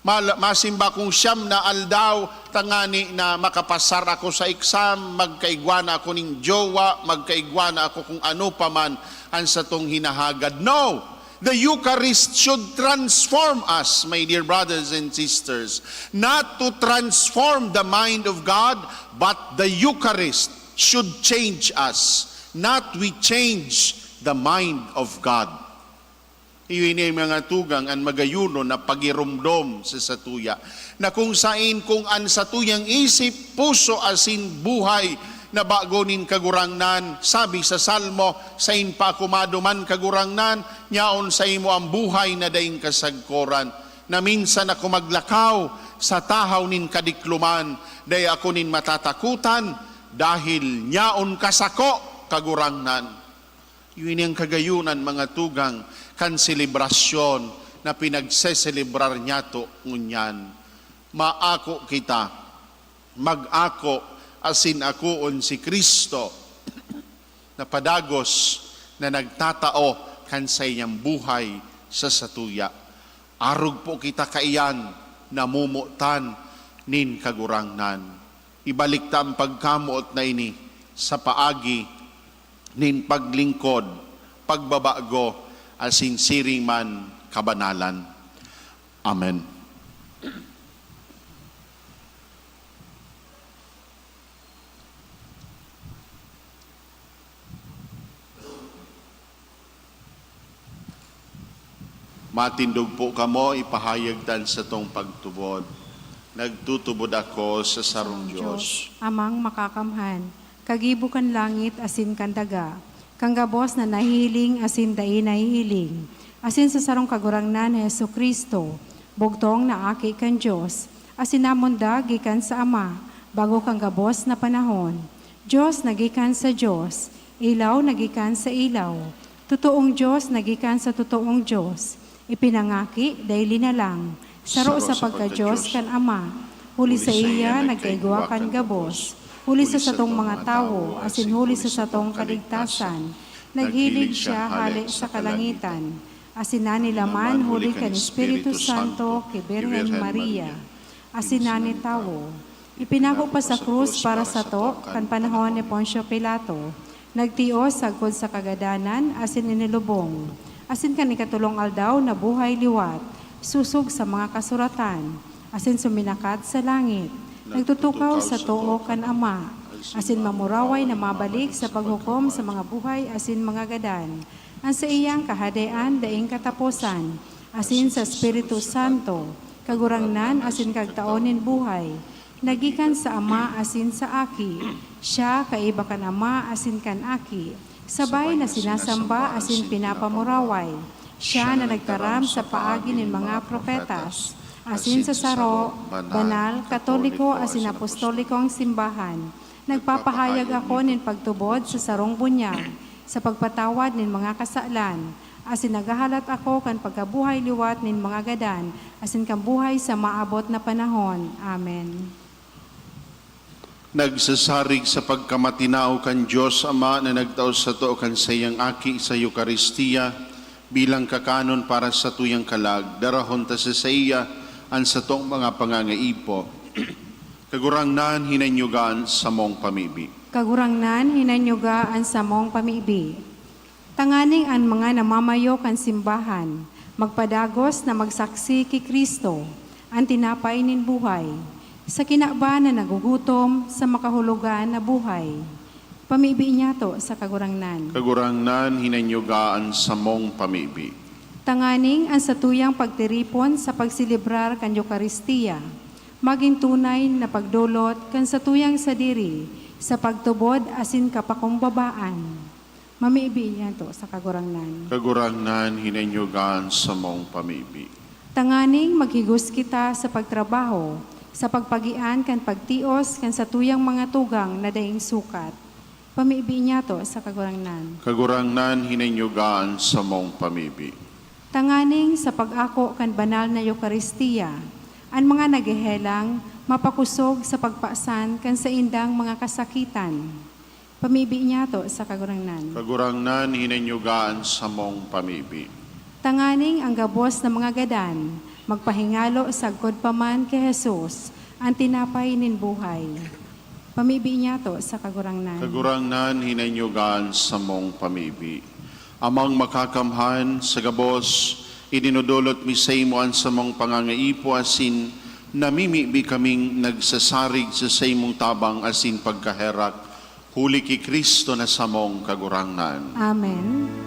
Mal-, masimba kong siyam na aldaw, tangani na makapasar ako sa exam, magkaigwa na ako ning jowa, magkaigwa na ako kung ano pa man ang satong hinahagad. No! The Eucharist should transform us, my dear brothers and sisters. Not to transform the mind of God, but the Eucharist should change us. Not we change the mind of God. Iyo ini, mga tugang, an magayunon na pagiromdom sa satuya, na kung sain, kung an satuyang isip, puso asin buhay na bago nin Kagurangnan. Sabi sa Salmo, "Sain pa ako maduman, Kagurangnan? Nyaon saimo an buhay na daing kasagkoran." Na minsan ako maglakaw sa tahaw nin kadikloman, dai ako nin matatakotan, dahil nyaon ka sako, Kagurangnan. Iyo ini an kagayunan, mga tugang, kan selebrasyon na pinagseselebrar niyato ngunyan. Maako kita, mag-ako asin akoon si Cristo na padagos na nagtatao kan saiyang buhay sa satuya. Arog po kita kaiyan, namomotan nin Kagurangnan. Ibalik ta an pagkamoot na ini sa paagi nin paglingkod, pagbabago, asin siring man kabanalan. Amen. Matindog po kamo, ipahayag ta an satong pagtubod. Nagtutubod ako sa sarong Dios, Amang makakamhan, kagibo kan langit asin kan daga, kan gabos na nahihiling asin dai nahihiling, asin sa sarong Kagurangnan na Jesu-Cristo, bugtong na Aki kan Dios, asin namundag gikan sa Ama, bago kan gabos na panahon. Dios na gikan sa Dios, ilaw na gikan sa ilaw, totoong Dios na gikan sa totoong Dios, ipinangaki, dai linalang, saro sa pagka-Dios kan Ama, huli saiya nagkaigwa kan gabos, huli sa satong mga tawo, asin huli sa satong kaligtasan, naghilig siya hale sa kalangitan, asin nanilaman huli kan Espiritu Santo ki Birhen Maria, asin nanitawo. Ipinako pa sa krus para sato kan panahon ni Poncio Pilato. Nagtios sagkod sa kagadanan asin inilubong. Asin kan ikatolong aldaw nabuhay liwat, sosog sa mga kasuratan, asin suminakat sa langit. Nagtutukaw sa too kan Ama, asin mamuraway na mabalik sa paghukom sa mga buhay asin mga gadan. An saiyang Kahadean daing kataposan, asin sa Espiritu Santo, Kagurangnan asin Kagtao nin buhay, nagikan sa Ama asin sa Aki. Siya kaiba kan Ama asin kan Aki, sabay na sinasamba asin pinapamuraway. Siya na nagtaram sa paagi nin mga propetas, asin sa saro, banal, katoliko asin apostolikong simbahan. Nagpapahayag ako nin pagtubod sa sarong bunyag, sa pagpatawad nin mga kasalan, asin naghahalat ako kan pagkabuhay liwat nin mga gadan, asin kan buhay sa maabot na panahon. Amen. Nagsasarig sa pagkamatinaw kan Dios Ama na nagtao sato kan saiyang Aki sa Eukaristia bilang kakanon para sa tuyang kalag, darahon ta sa saiya an satong mga pangangaipo. Kagurangnan, hinanyuga an samong pamibi. Kagurangnan, hinanyuga an samong pamibi. Tanganing an mga namamayo kan simbahan magpadagos na magsaksi ki Cristo, an tinapay nin buhay, sa kinaban na nagugutom sa makahulogan na buhay. Pamibi niyato sa Kagurangnan. Kagurangnan, hinanyuga an samong pamibi. Tanganing an satuyang pagtiripon sa pagselebrar kan Eukaristia magin tunay na pagdolot kan satuyang sadiri sa pagtubod asin kapakumbabaan. Mamibi niyato sa Kagurangnan. Kagurangnan, hinanyugan samong pamibi. Tanganing maghigos kita sa pagtrabaho, sa pagpagian kan pagtios kan satuyang mga tugang na daing sukat. Pamibi niyato sa Kagurangnan. Kagurangnan, hinanyugan samong pamibi. Tanganing sa pag-ako kan banal na Eukaristia, an mga naghehelang mapakosog sa pagpasan kan saindang mga kasakitan. Pamibi niyato sa Kagurangnan. Kagurangnan, hinanyugan samong pamibi. Tanganing ang gabos na mga gadan magpahingalo sagkod pa man ki Jesus, an tinapay nin buhay. Pamibi niyato sa Kagurangnan. Kagurangnan, hinanyugan samong pamibi. Amang Makakamhan, sa gabos, idinodolot mi saimo an samong pangangaipo asin namimibi kaming nagsasarig sa saimong tabang asin pagkaherak, huli ki Cristo na samong Kagurangnan. Amen.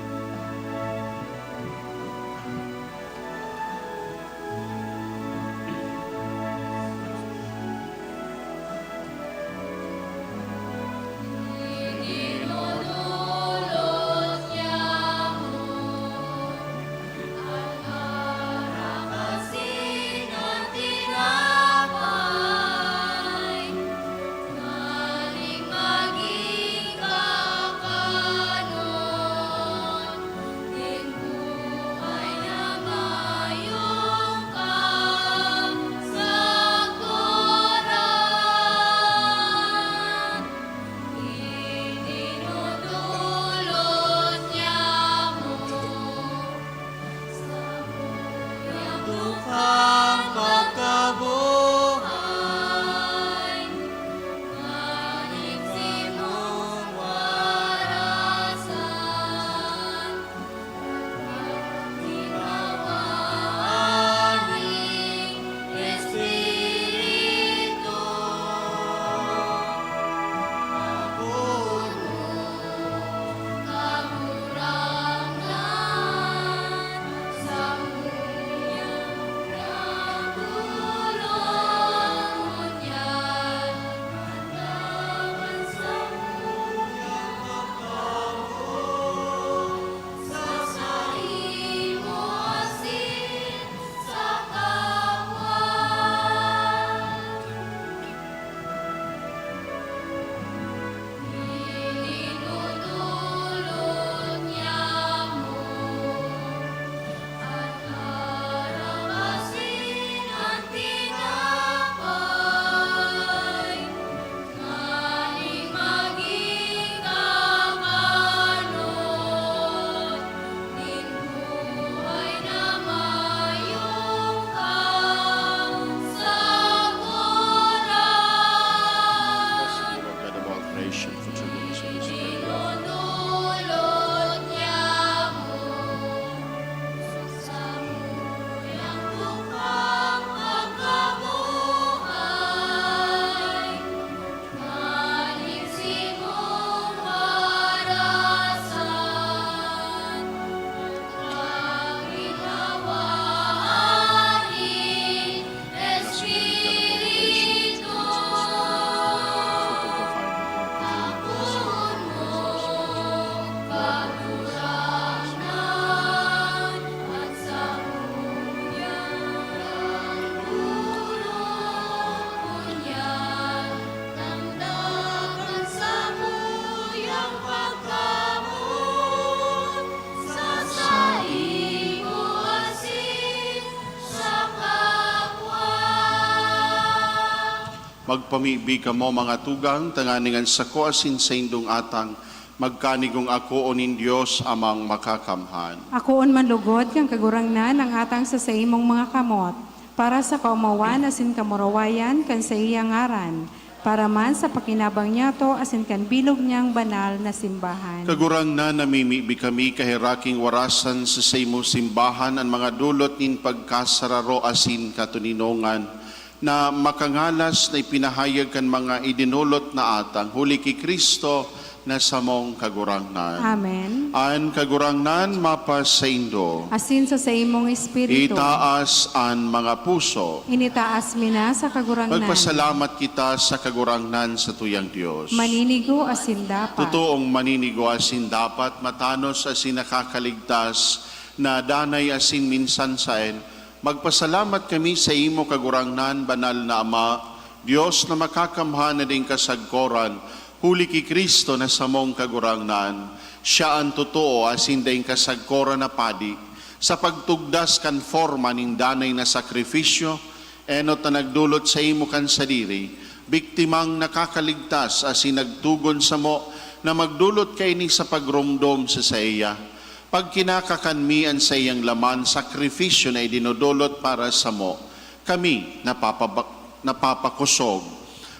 Magpamibi kamo, mga tugang, tanganing an sako asin saindong atang magkanigong akoon nin Dios Amang Makakamhan. Akoon man lugod kan Kagurangnan ang atang sa saimong mga kamot, para sa kaomawan asin kamurawayan kan saiyang ngaran, para man sa pakinabang niyato asin kan bilog niyang banal na simbahan. Kagurangnan, namimibi kami kaheraking warasan sa saimong simbahan an mga dulot nin pagkasararo asin katoninongan, na makangalas na ipinahayag kan mga idinolot na atang, huli ki Cristo na samong Kagurangnan. Amen. An Kagurangnan mapasaindo. Asin sa saimong espiritu. Itaas an mga puso. Initaas mi na sa Kagurangnan. Magpasalamat kita sa Kagurangnan sa tuyang Dios. Maninigo asin dapat. Totoong maninigo asin dapat, matanos asin nakakaligtas na danay asin minsan saen. Magpasalamat kami sa imo, Kagurangnan, banal na Ama, Dios na makakamhan na ding kasagkoran, huli ki Cristo na samong Kagurangnan. Siya an totoo asin daing kasagkoran na padi. Sa pagtugdas kan forma nin danay na sakrifisyo, enot na nagdolot saimo kan sadiri, biktimang nakakaligtas asin nagtugon samo na magdolot kaini sa pagromdom sa saiya. Pagkinakakan mi an saiyang laman, sakrifisyo na idinodolot para samo, kami napapaba-, napapakosog.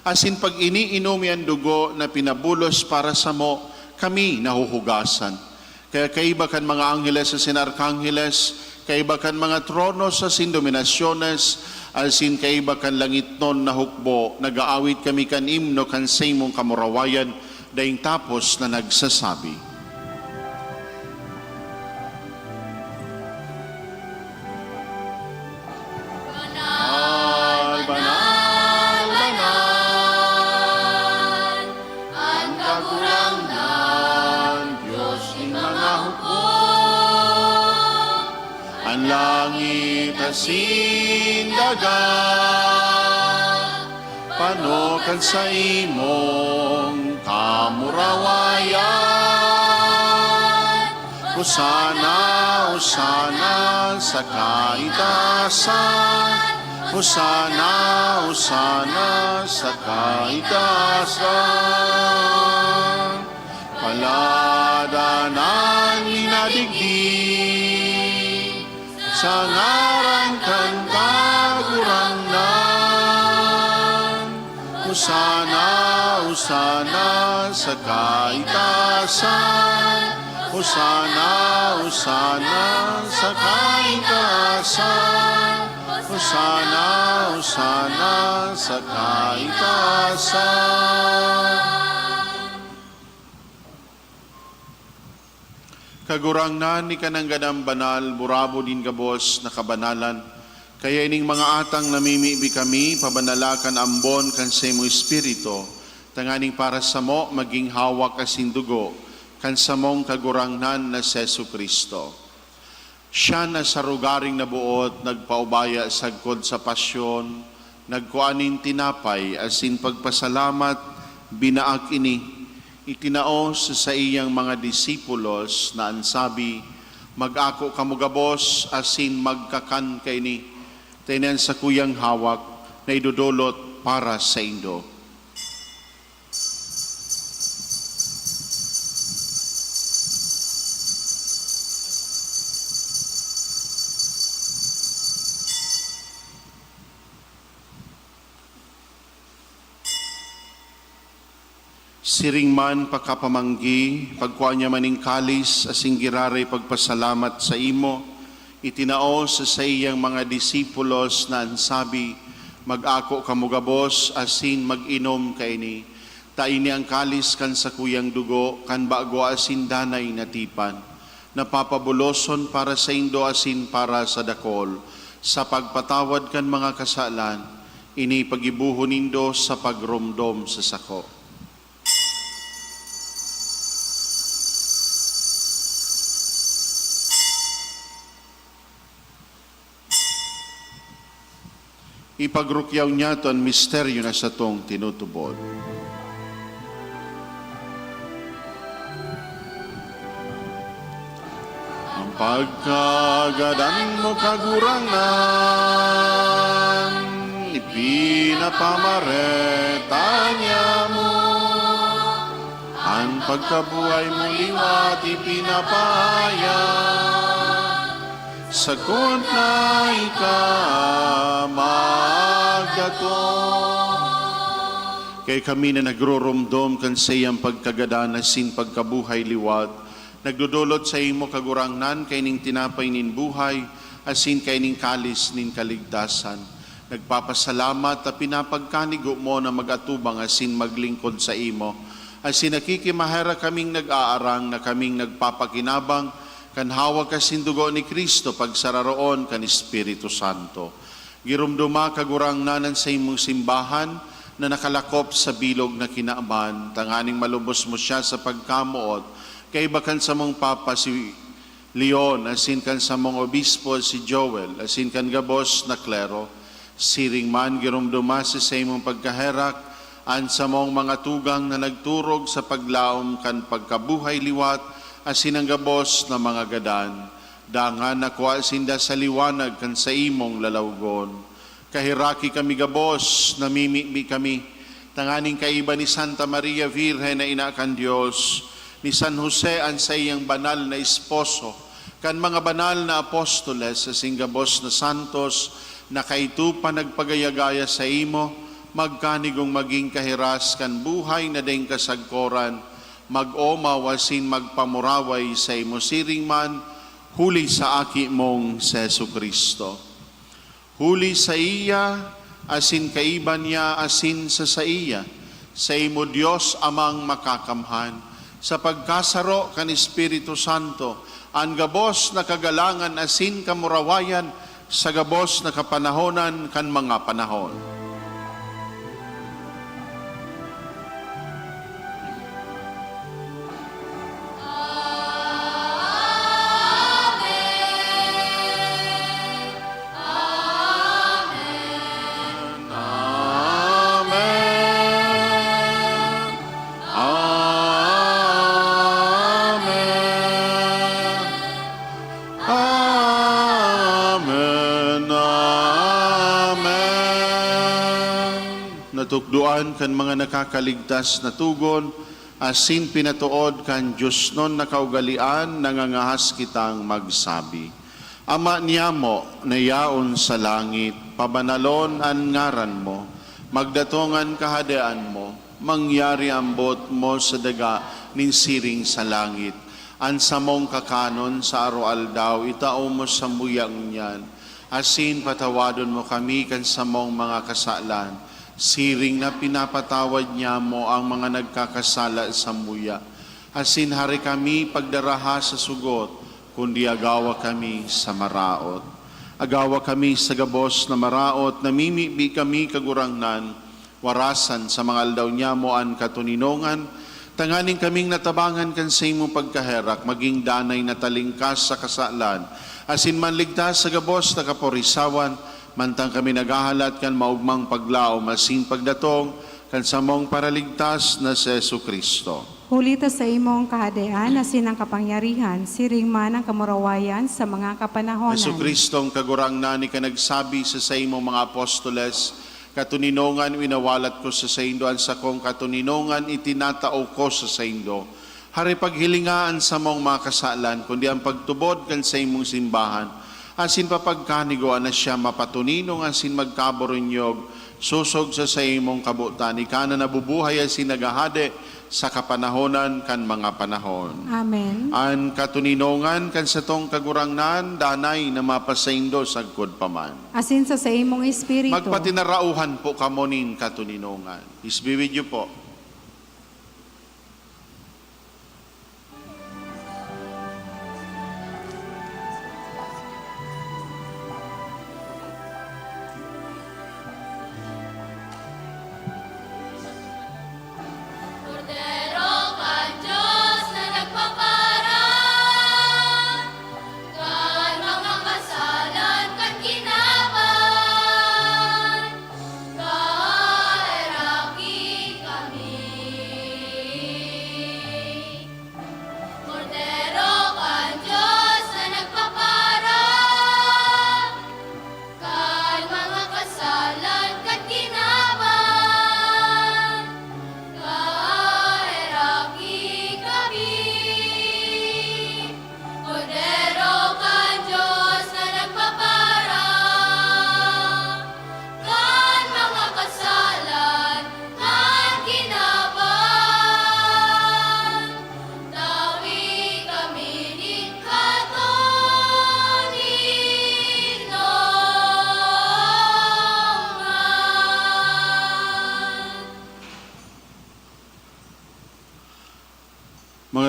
Asin pag iniinom mi an dugo na pinabulos para samo, kami nahuhugasan. Kaya kaiba kan mga angheles asin arkangheles, kaiba kan mga tronos asin dominasyones, asin kaiba kan langitnon na hukbo, nag-aawit kami kan imno kan saimong kamurawayan, daing tapos na nagsasabi, "Banal, banal, banal, an Kagurangnan, Dios nin mga hukbo. An langit asin daga pano kan saimong kamurawayan. Hosana, Hosana sa kaitaasan. Hosana, Hosana sa kaitaasan. Palad an minadigdi sa ngaran kan Kagurangnan. Hosana, Hosana sa kaitaasan. Hosana, Hosana sa kaitaasan. Hosana, Hosana sa kaitaasan." Kagurangnan, ika nanggad an banal, burabod nin gabos na kabanalan. Kaya ining mga atang namimibi kami, pabanala kan ambon kan saimong Espiritu, tanganing para samo magin hawak asin dugo kan samong Kagurangnan na si Jesu-Cristo. Siya na sa rogaring naboot nagpaubaya sagkod sa pasyon, nagkua nin tinapay asin pagpasalamat, binaak ini, itinao sa saiyang mga disipulos na an sabi, "Mag-ako kamo gabos asin magkakan kaini, ta ini an sakuyang hawak na idodolot para saindo." Siring man pakapamanggi, pagkua niya man nin kalis asin giraray pagpasalamat saimo, itinao sa saiyang mga disipulos na an sabi, "Mag-ako kamo gabos asin mag-inom kaini, ta ini an kalis kan sakuyang dugo kan bago asin danay na tipan, na papabuloson para saindo asin para sa dakol, sa pagpatawad kan mga kasalan. Ini paggibohon nindo sa pagromdom sa sako." Ipagrukyaw niyato an misteryo na satong tinutubod. An pagkagadan mo, Kagurangnan, ipinapamareta niamo. An pagkabuhay mo liwat ipinapahayag, sagkod na ika magdatong. Kaya kami na nagroromdom kan saiyang pagkagadan asin pagkabuhay liwat, nagdodolot saimo, Kagurangnan, kaining tinapay nin buhay asin kaining kalis nin kaligtasan. Nagpapasalamat ta pinapagkanigo mo na mag-atubang asin maglingkod saimo. Asin nakikimaherak kaming nag-aarang na kaming nagpapakinabang kan hawak asin dugo ni Cristo pagsararoon kan Espiritu Santo. Giromdoma, Kagurangnan, an saimong simbahan na nakalakop sa bilog na kinaban, tanganing malubos mo siya sa pagkamoot, kaiba kan samong Papa si Leon, asin kan samong obispo si Joel, asin kan gabos na klero. Siring man, giromdoma sa saimong pagkaherak an samong mga tugang na nagturog sa paglaom kan pagkabuhay liwat asin an gabos na mga gadan. Dangan nakua sinda sa liwanag kan saimong lalawgon. Kaheraki kami gabos, namimibi kami, tanganing kaiba ni Santa Maria Virgen na ina kan Dios, ni San Jose an saiyang banal na esposo, kan mga banal na apostoles asin gabos na santos na kaito pa nagpagaya-gaya saimo, magkanigong magin kahiras kan buhay na daing kasagkoran, mag-omaw asin magpamuraway saimo siring man, huli sa Aki mong si Jesu-Cristo. Huli saiya, asin kaiba niya, asin sa saiya, saimo, Dios Amang Makakamhan, sa pagkasaro kan Espiritu Santo, an gabos na kagalangan asin kamurawayan sa gabos na kapanahonan kan mga panahon. Amen. Amen. Amen. Amen. Natukdoan kan mga nakakaligtas na tugon, asin pinatood kan diosnon na kaugalean, nangangahas kitang magsabi, Ama niyamo na yaon sa langit, pabanalon an ngaran mo, magdatong an kahadean mo, mangyari an boot mo sa daga nin siring sa langit. An samong kakanon sa aroaldaw itao mo samuya ngunyan, asin patawadon mo kami kan samong mga kasalan, siring na pinapatawad niyamo an mga nagkakasala samuya. Asin hari kami pagdaraha sa sugot, kundi agawa kami sa maraot. Agawa kami sa gabos na maraot, namimibi kami, Kagurangnan, warasan sa mga aldaw niyamo an katoninongan, tanganing kaming natabangan kan saimong pagkaherak, magin danay na talingkas sa kasalan, asin manligtas sa gabos na kaporisawan, mantang kami naghahalat kan maogmang paglaom asin pagdatong kan samong Paraligtas na si Jesu-Cristo. Huli ta saimo an kahadean asin an kapangyarihan, siring man an kamurawayan sa mga kapanahonan. Jesu-Cristong Kagurangnan, ika nagsabi sa saimong mga apostoles, "Katoninongan winawalat ko sa saindo, an sakong katoninongan itinatao ko sa saindo." Hari, paghilinga an samong mga kasalan, kundi an pagtubod kan saimong simbahan, asin papagkanigoan na siya mapatoninong asin magkaburunyog, sosog sa saimong kabotan, ika na nabubuhay asin naghahade sa kapanahonan kan mga panahon. Amen. An katoninongan kan satong Kagurangnan, danay na mapasaindo sagkod pa man. Asin sa saimong espiritu. Magpatinarauhan po kamo nin katoninongan. Peace be with you po. Kordero kan Dios na nagpaparan kan mga kasalan kan kinaban, kaheraki kami.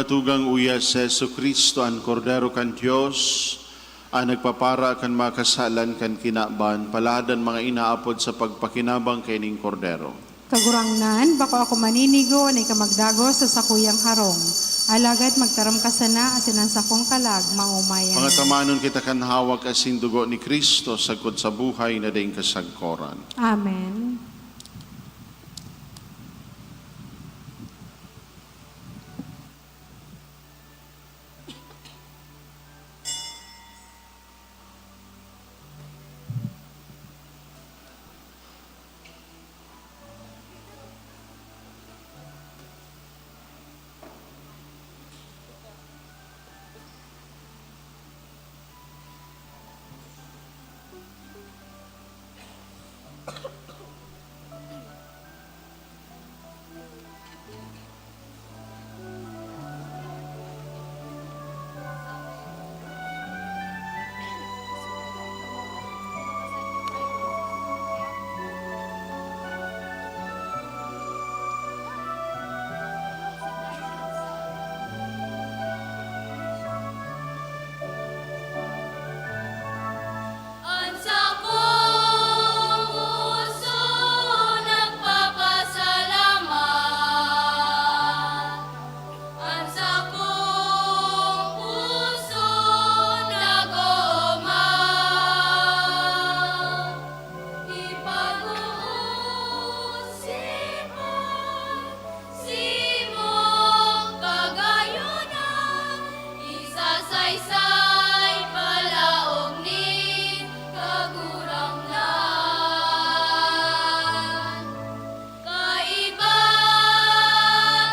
Tugang uya si Jesu-Cristo, an Kordero kan Dios, an nagpapara kan mga kasalan kan kinaban. Palad an mga inaapod sa pagpakinabang kaining Kordero. Kagurangnan, bako ako maninigo na ika magdagos sa sakuyang harong. Alagad magtaram ka sana asin an sakong kalag maomayan. Pangatabanon kita kan hawak asin dugo ni Cristo, sagkod sa buhay na daing kasagkoran. Amen. An sakong puso nagpapasalamat. An sakong puso nag-oomaw. Ipag-oosipan Simong kagayonan, isasaysay palaog nin Kagurangnan. Kaiba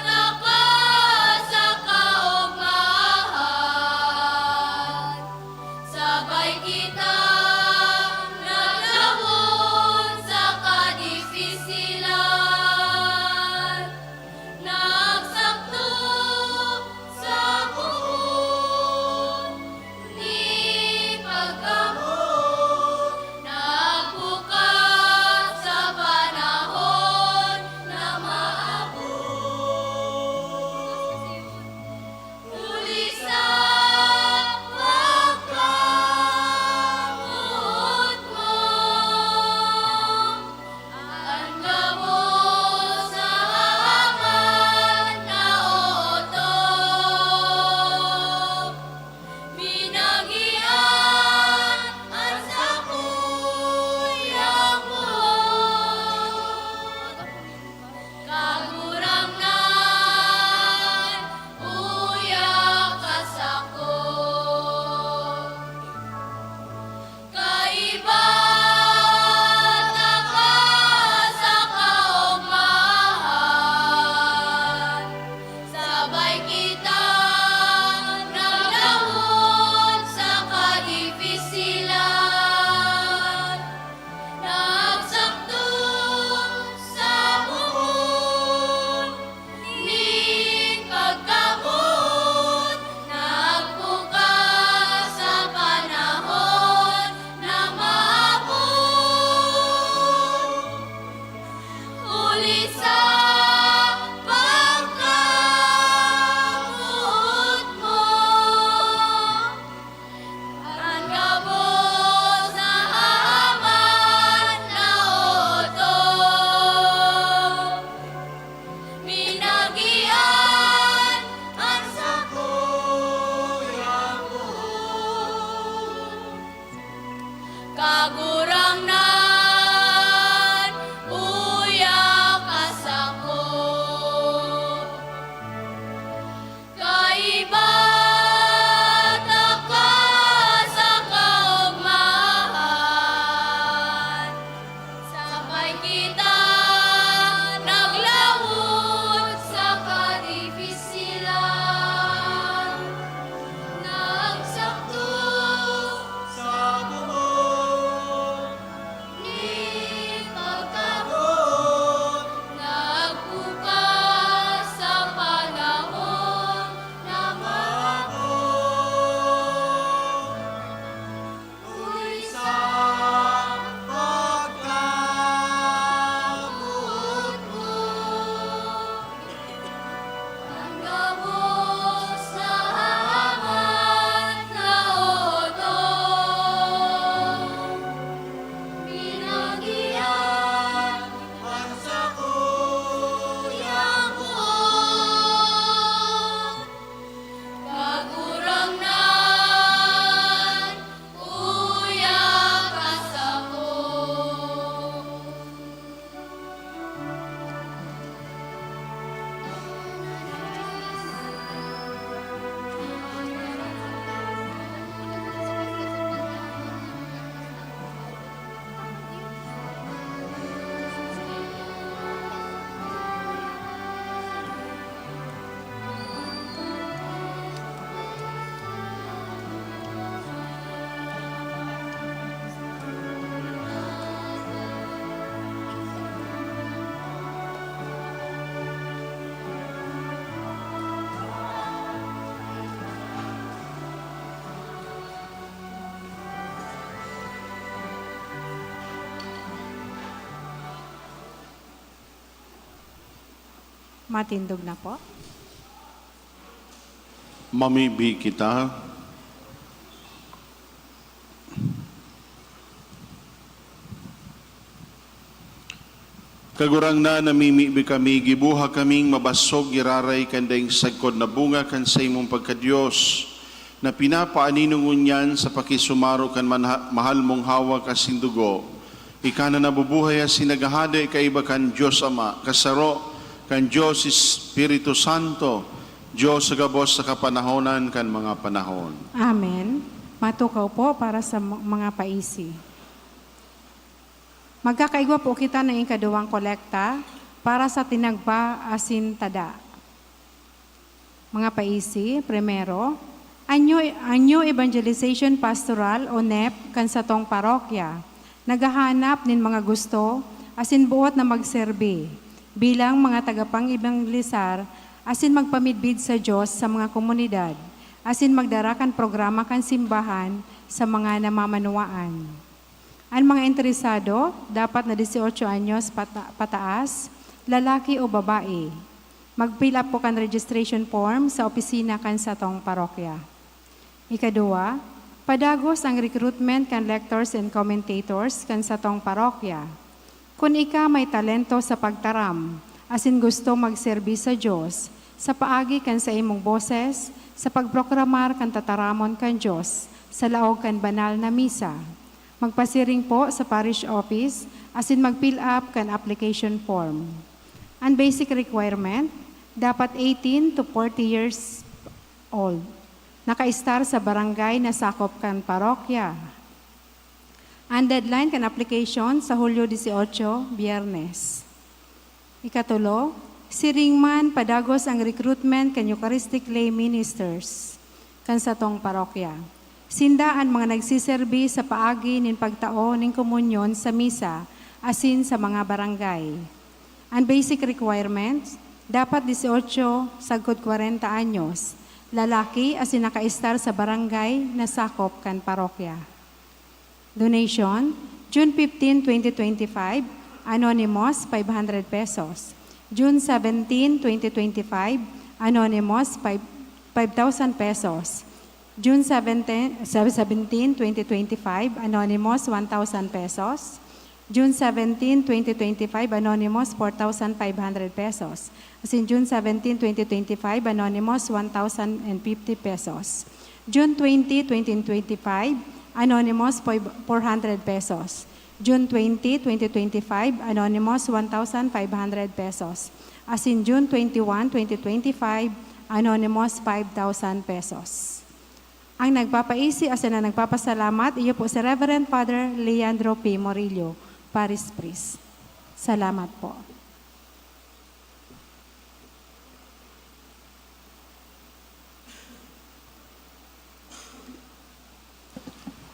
taka sa kaogmahan, sabay kita naglawon sa kadifisilan. Nagsakto sa poon ni pagkamoot, nagbukas sa panahon na maabot. Huli sa pagkamoot mo, an gabos na hahaman naotob. Binagian an sakuyang buot. Kagurangnan, uya ka sako. Kaiba taka sa kaogmahan, sabay kita naglawon sa kadifisilan. Nagsakto sa poon nin pagkamoot, nagbukas sa panahon na maabot. Huli sa pagkamoot mo, an gabos na hahaman naotob. Binagian an sakuyang buot. Kagurangnan, uya ka sako. Kaiba taka sa kaogmahan, sabay kita naglawon sa kadifisilan. Nagsakto sa buot Matindog na po. Mamibi kita. Kagurangnan, namimibi kami, gibuha kaming mabasog, giraray kan daing sagkod na bunga kan saimong pagka-Dios, na pinapaanino ngunyan sa pakisumaro kan manha-, mahal mong hawak asin dugo. Ika na nabubuhay asin naghahade kaiba kan Dios Ama, kasaro kan Dios Espiritu Santo, Dios sa gabos sa kapanahonan kan mga panahon. Amen. Matukaw po para sa m- mga paisi. Magkakaigwa po kita ng ikaduwang kolekta para sa tinagba asin tada. Mga paisi, primero, an New, an New Evangelization Pastoral o nep kan satong parokya naghahanap nin mga gusto asin buot na magserbi bilang mga tagapang-ebanghelisar asin magpamidbid sa Dios sa mga komunidad asin magdara kan programa kan simbahan sa mga namamanwaan. An mga interesado, dapat na dieciocho anyos pata- pataas, lalaki o babae. Mag-fill up po kan registration form sa opisina kan satong parokya. Ikaduwa, padagos ang recruitment kan lectors and commentators kan satong parokya. Kun ika may talento sa pagtaram, asin gusto magserbi sa Dios sa paagi kan saimong boses sa pagproklamar kan tataramon kan Dios sa laog kan banal na misa, magpasiring po sa parish office asin mag-fill up kan application form. An basic requirement, dapat eighteen to forty years old. Nakaistar sa barangay na sakop kan parokya. An deadline kan application sa Hulyo dieciocho, Biyernes. Ikatulo, siring man padagos ang recruitment kan Eucharistic Lay Ministers kan satong parokya. Sinda an mga nagsiserbi sa paagi nin pagtao nin komunyon sa misa asin sa mga barangay. An basic requirements, dapat dieciocho sagkod kwarenta anyos, lalaki asin nakaistar sa barangay na sakop kan parokya. Donation, June fifteen, twenty twenty-five, anonymous, five hundred pesos. June seventeen, twenty twenty-five, anonymous, five, five thousand pesos. June seventeen, sev-, seventeen, twenty twenty-five, anonymous, one thousand pesos. June seventeen, twenty twenty-five, anonymous, four thousand five hundred pesos. Asin June seventeen, twenty twenty-five, anonymous, one thousand and fifty pesos. June twenty, twenty twenty-five, anonymous, four hundred pesos. June twenty, twenty twenty-five, anonymous, one thousand five hundred pesos. Asin June twenty-one, twenty twenty-five, anonymous, five thousand pesos. Ang nagpapaisi asin ang nagpapasalamat, iyo po si Reverend Father Leandro P. Morillo, Parish Priest. Salamat po.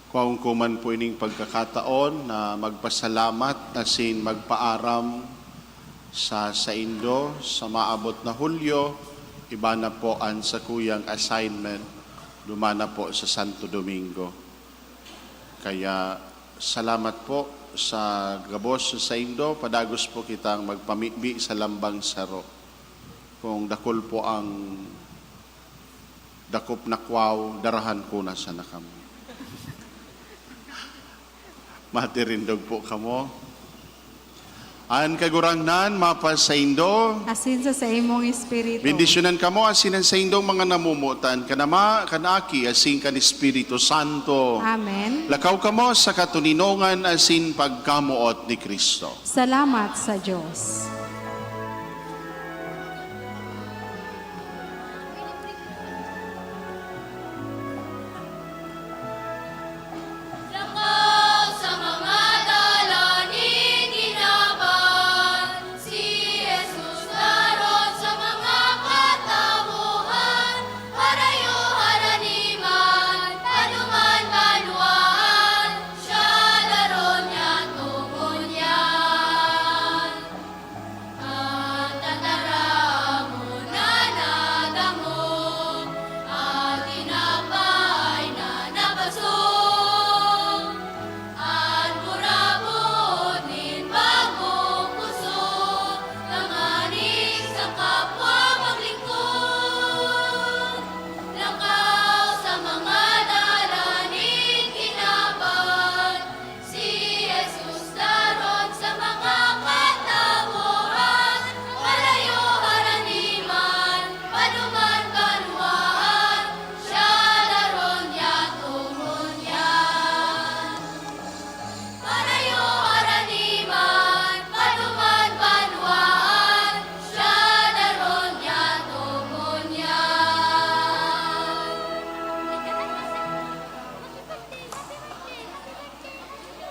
Kuhaon ko man po ining pagkakataon na magpasalamat asin magpaaram sa saindo sa maabot na Hulyo, iba na po an sakuyang assignment, duman na po sa Santo Domingo. Kaya salamat po sa gabos sa saindo, padagos po kitang magpamibi sa lambang saro. Kung dakul po ang dakop na kwaw, darahan ko na sana kamo. Matirindog po kamo. An Kagurangnan mapasaindo. Asin sa saimong espiritu. Bendisyonan kamo asin an saindong mga namomotan, kan Ama, kan Aki, asin kan Espiritu Santo. Amen. Lakaw kamo sa katoninongan asin pagkamoot ni Cristo. Salamat sa Dios.